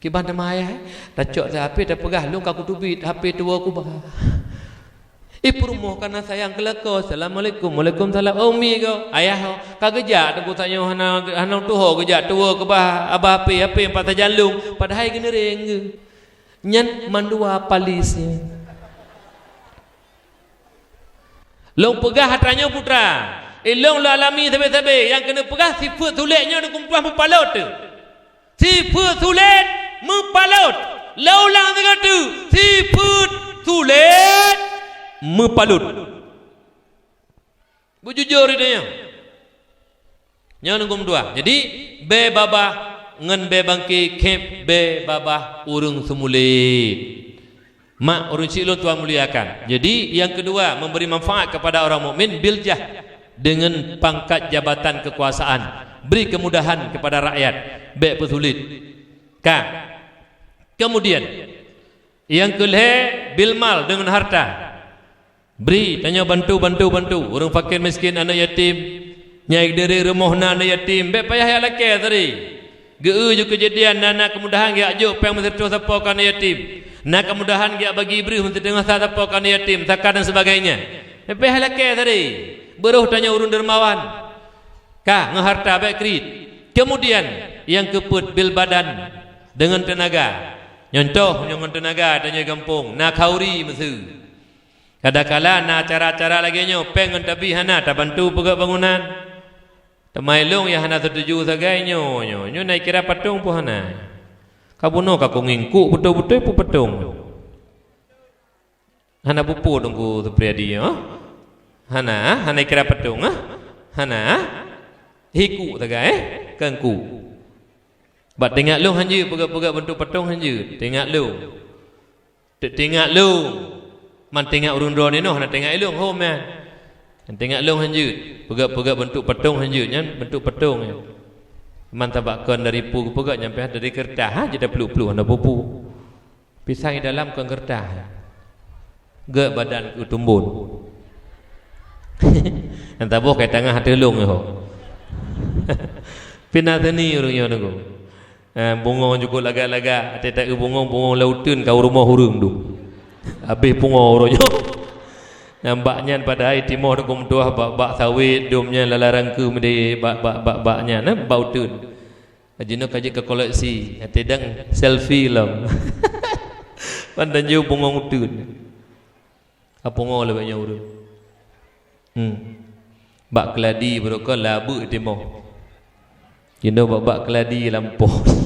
Kiban teuma ayah, eh? "Tacok siat H P, tapeugah lôn ka kuteubiet H P tuwoe kubah." Ih, peurumoh ka na sayang keu lakoe. "Assalamualaikum." "Waalaikumsalam." "Oh, umi ko." "Ayah ho." "Ka geujak teungku tanyoe hana, hana tuho geujak tuwoe keubah abah H P, H P empat sajan lôn." Padahai geuneureng geuh. Nyan mandua palis nyan. Lôn peugah atra nyoe putra, ilôn lôn alami sabe-sabe nyang keuneuk peugah sifeuet sulet nyoe Teungku meutuah meupalot. Sifeuet sulet meupalot. Lôn ulang sigoe teuk, sifeuet sulet meupalot. Beujujur di donya. Nyoe Teungku meutuah. Jadi, bée babah ngon bée bangke khép bée babah ureuëng seumulet. Mak ureuëng syiek lôn tuan muliakan. Jadi, yang kedua, memberi manfaat kepada orang mukmin bil jah, dengan pangkat jabatan kekuasaan. Beri kemudahan kepada rakyat. Bék peusulit. Ka. Kemudian, yang keulhée bil mal, dengan harta. Bri, tanyoe bantu, bantu, bantu ureuëng fakir miskin, aneuëk yatim. Nyang di rumoh na aneuëk yatim, bék payah jak lakée tadi. Geu-eu ju keujadian na, na keumudahan geujak jok péng meusiteungoh sapo keu aneuëk yatim. Na keumudahan geujak bagi breueh meusiteungoh sa sapo keu aneuëk yatim, zakat dan sebagainya. Bék payah lakée tadi. Beuroh tanyoe ureuëng dermawan. Ka, ngon harta bék kriet. Kemudian, nyang keupeuet bil badan, deungon teunaga. Nyontoh, nyoe ngon teunaga tanyoe gampông, na khauri meuseu. Kadang-kala na acara-acara lagée nyoe, péng ngon tabi hana tabantu peugét bangunan. Teuma ilôn nyang hana seutuju sagai nyoe, nyoe, nyoe na ikira patong pun hana. Ka bunoe ka kunging kuk beutôi-beutôi pun patong. Hana pupuk Teungku Supriyadi nyoe. Hana, hana ikira patong, ah. Hana. Hi kuk sagai, eh, keu kuk. Bak teuingat lôn hanjeuet peugét-peugét bantu patong hanjeuet. Teuingat lôn. Teuingat lôn. Man teuingat ureuëng droeneueh hana teuingat ilôn, hom nyan. Teuingat lôn hanjeuet. Peugét-peugét bantu patong hanjeuet nyan, bantu patong nyan. Man sabak kon dari peue geupeugét nyan pih dari keureutah, ha, jeuet tapluek-pluek hana peue-peue. Pisang di dalam kon keureutah. Gét badan keu tumbon. Nyang taboh kai tangah teulông nyoe. Pih na seni ureuëng nyoe nunggu. Eh, bungong jukuk lagak-lagak, até taeu bungong, bungong lam uteuen ka u rumoh ureuëng dum. Habéh pungo uroe nyoe. Nyang bak nyan padahai timoh dukong meutuah bak, bak sawét dum nyan lala rangkeue meudeh bak, bak, bak, bak nyan, eh, bak uteuen. Jinoe ka jeuet ka koleksi, até dang selfie lom. Pan tanjong bungong uteuen. Ka pungo lé bak nyoe ureuëng. Hmm. Bak keuladi beurokon labeuk timoh. Jinoe bak-bak keuladi lampôh.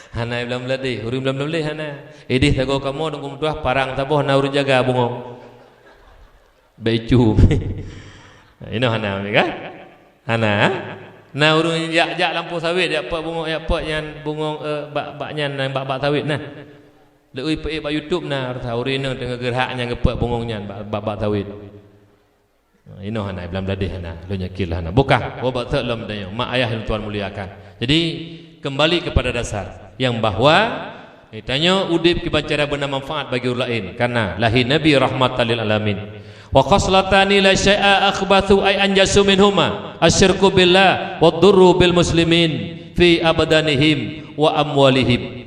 Hana blam-blam deh, ureuëng blam-blam deh hana. Ideh sagoe kamoe dong meutuah parang saboh na ureuëng jaga bungong. Bék icu. Inoe hana, kan? Hana. Na ureuëng jak-jak lampôh sawét, jak peuet bungong, jak peuet nyan bungong, eh, bak, bak nyan, bak, bak sawét na. Leuui peuék bak YouTube na, rasa ureuëng inong teungoh geurhak nyang geupeuet bungong nyan bak, bak, bak sawét. Inoe hana, blam-blam deh hana, lôn yakin lah hana. Bukah, wabak thot lom tanyoe, mak ayah yang Tuhan muliakan. Jadi, kembali kepada dasar yang bahwa, eh, tanyoe udeb kiban cara beuna manfaat bagi ureuëng laén. Karena lahé Nabi rahmatan lil alamin. "Wa khaslatani la syai'a akhbathu ay anjasu minhuma, asyirku billah wa durru bil muslimin fi abdanihim wa amwalihim."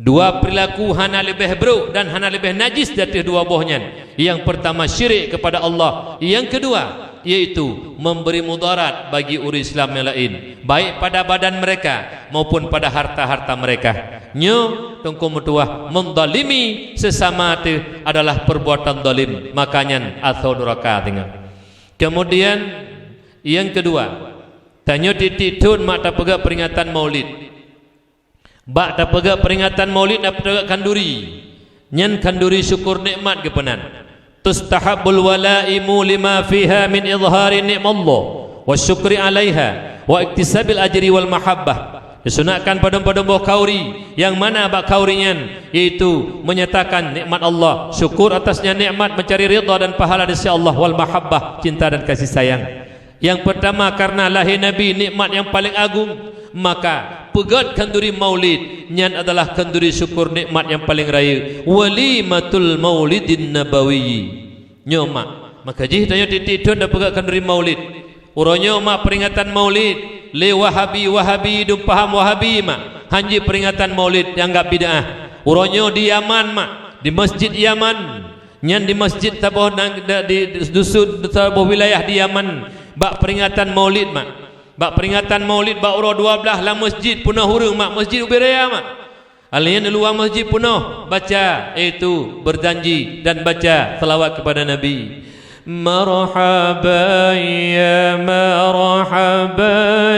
Dua perilaku hana leubeh brok dan hana leubeh najis di ateueh dua boh nyan. Yang pertama syirik kepada Allah, yang kedua yaitu memberi mudarat bagi ureuëng Islam yang lain, baik pada badan mereka maupun pada harta-harta mereka. Nyoe teungku meutuah mendalimi sesama teuh adalah perbuatan zalim, maka nyan asoe nuraka teungoh. Kemudian yang kedua, tanyoe tieb-tieb thon mak tapeugét peringatan Maulid. Bak tapeugét peringatan Maulid na peugét khanduri. Nyan khanduri syukur nikmat geupeunan. Tustahabbul walaimu lima fiha min izhari ni'mallah wa syukri 'alaiha wa iktisabil ajri wal mahabbah. Disunatkan padum-padum boh khauri, nyang mana bak khauri nyan, yaitu menyatakan nikmat Allah, syukur atasnya nikmat, mencari ridha dan pahala di sisi Allah, wal mahabbah, cinta dan kasih sayang. Nyang pertama, karena lahé Nabi nikmat nyang paleng agong, maka peugét khanduri maulid nyan adalah khanduri syukur nikmat nyang paleng rayeuk, walimatul maulidin nabawi. Nyoe mak, maka jih tanyoe tieb-tieb thon tapeugét khanduri maulid. Uroe nyoe mak, peringatan maulid lé Wahabi-Wahabi dum paham Wahabi mak, hanjeuet peringatan maulid, dianggap bid'ah. Uroe nyoe di Yaman mak, di Masjid Yaman, nyan di masjid saboh nang-, di, di dusun, saboh wilayah di Yaman, bak peringatan maulid mak. Bak peringatan maulid bak uroe dua blaih lam masjid peunoh ureuëng mak, masjid ubé raya mak. Alèh nyan luwa masjid peunoh baca, yaitu berjanji dan baca salawat kepada Nabi. Marhaban ya, marhaban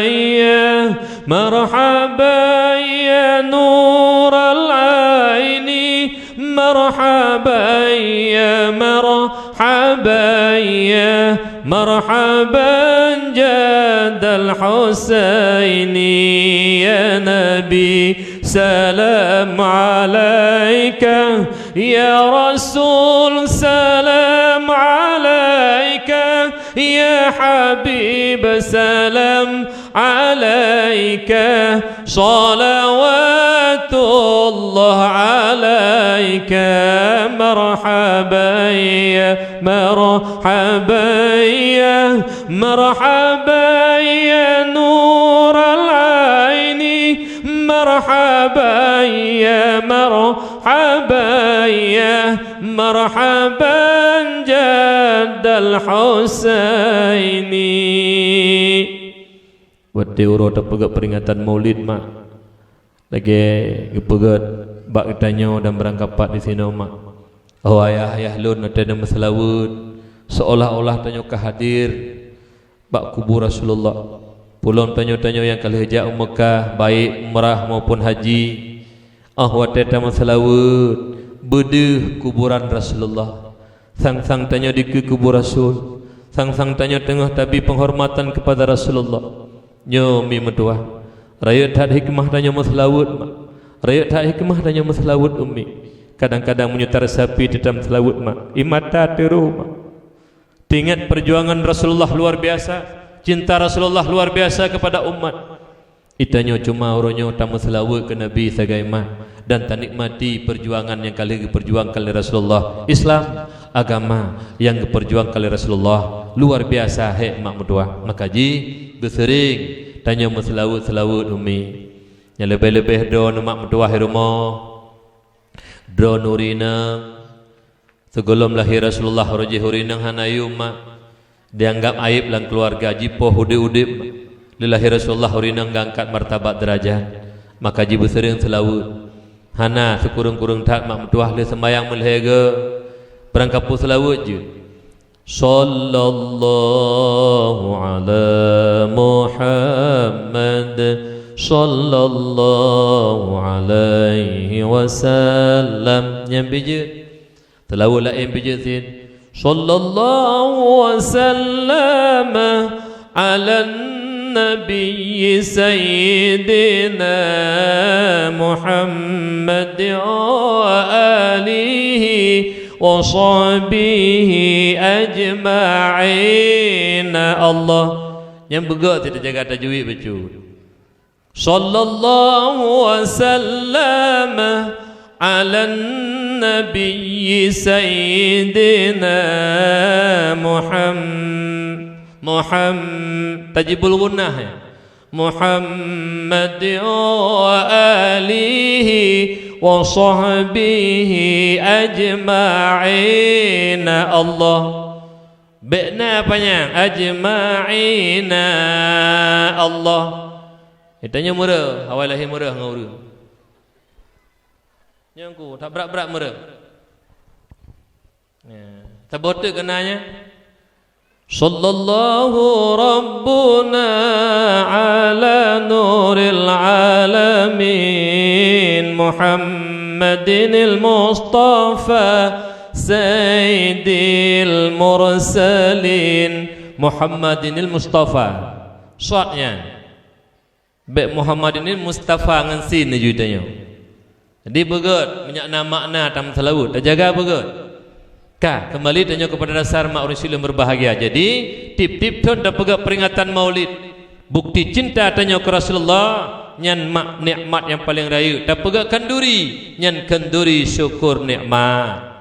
ya, marhaban ya nural aini, marhaban ya, marhaban ya, marhaban jaddal Husaini ya Nabi. Salam alaika ya Rasul, salam alaika ya Habib, salam alaika, salawatullah alaika. Marhaban ya, marhaban ya, marhaban ya nural aini, marhaban ya, marhaban ya, marhaban jaddal Husaini. Watèe uroe tapeugét peringatan maulid mak, lagèe geupeugét bak geutanyoe dan barangkapat disinoe mak, oh ayah-ayah lôn, watèe neumeuseulaweuet, seolah-olah tanyoe ka hadir bak kubu Rasulullah. Peulom tanyoe-tanyoe nyang ka lheueh jak u Meukah, baik umrah maupun haji, 'oh watèe tameuseulaweuet, beudeuh kuburan Rasulullah. Sang-sang tanyoe dikeue kubu Rasul, sang-sang tanyoe teungoh tabi penghormatan kepada Rasulullah. Nyoe mi meutuwah, rayeuk that hikmah tanyoe meuseulaweuet mak. Rayeuk that hikmah tanyoe meuseulaweuet ummi. Kadang-kadang meunyoe taresapi teutam seulaweuet mak, ie mata teuro mak. Teuingat perjuangan Rasulullah luar biasa, cinta Rasulullah luar biasa kepada umat. Geutanyoe cuma uroe nyoe tameuseulaweuet keu Nabi sagai mah dan tanikmati perjuangan nyang ka lheueh geuperjuangkan lé Rasulullah. Islam, agama nyang geuperjuangkan lé Rasulullah, luar biasa hék mak meutuwah. Maka jih, beuseuring tanyoe meuseulaweuet-seulaweuet ummi. Nyang leubeh-leubeh droeneuh mak meutuwah i rumoh, droeneuh ureueng inong, sigohlom lahé Rasulullah, uroe jih ureueng inong hana yum mak. Dianggap aéb lam keuluwarga, jipoh udeb-udeb mak. Lé lahé Rasulullah ureueng inong geuangkat martabat deurajat, maka jibeuseureung seulaweuet. Hana, sikureueng-kureueng that mak meutuwah lheueh seumbahyang meulhèe goe, barangkapeue seulaweuet jeuet. Sallallahu ala Muhammad, sallallahu alaihi wasallam. Nyan pih jeuet. Seulaweuet laén pih jeuet cit. Sallallahu wa sallama ala nabiyyi sayyidina Muhammad wa alihi wa sahbihi ajma'in. Allah. Nyang beugöt cit, jaga tajwid bacut. Sallallahu wa sallam ala nabiyyi sayyidina Muham-, Muham-, tajibul gunnah, ya. Muhammad wa alihi wa sahbihi ajma'in. Allah. Bèk na panyang, ajma'ina Allah. Geutanyoe meureuh, awai lahé meureuh ngon ureueng. Nyang ku, that brat-brat meureuh. Ya, saboh teuk keunan nyan. Sallallahu rabbuna ala nuril alamin Muhammadinil Mustafa sayyidil mursalin Muhammadinil Mustafa. Shot nyan. Bék Muhammad ini Mustafa ngon sin laju tanyoe. Jadi beugét, meunyo na makna tam seulaweuet, tajaga beugét. Ka, kembali tanyoe kepada dasar mak ureuëng Islam berbahagia. Jadi, tiep-tiep thon tapeugét peringatan Maulid. Bukti cinta tanyoe keu Rasulullah, nyan mak nikmat nyang paleng rayeuk. Tapeugét khanduri, nyan khanduri syukur nikmat.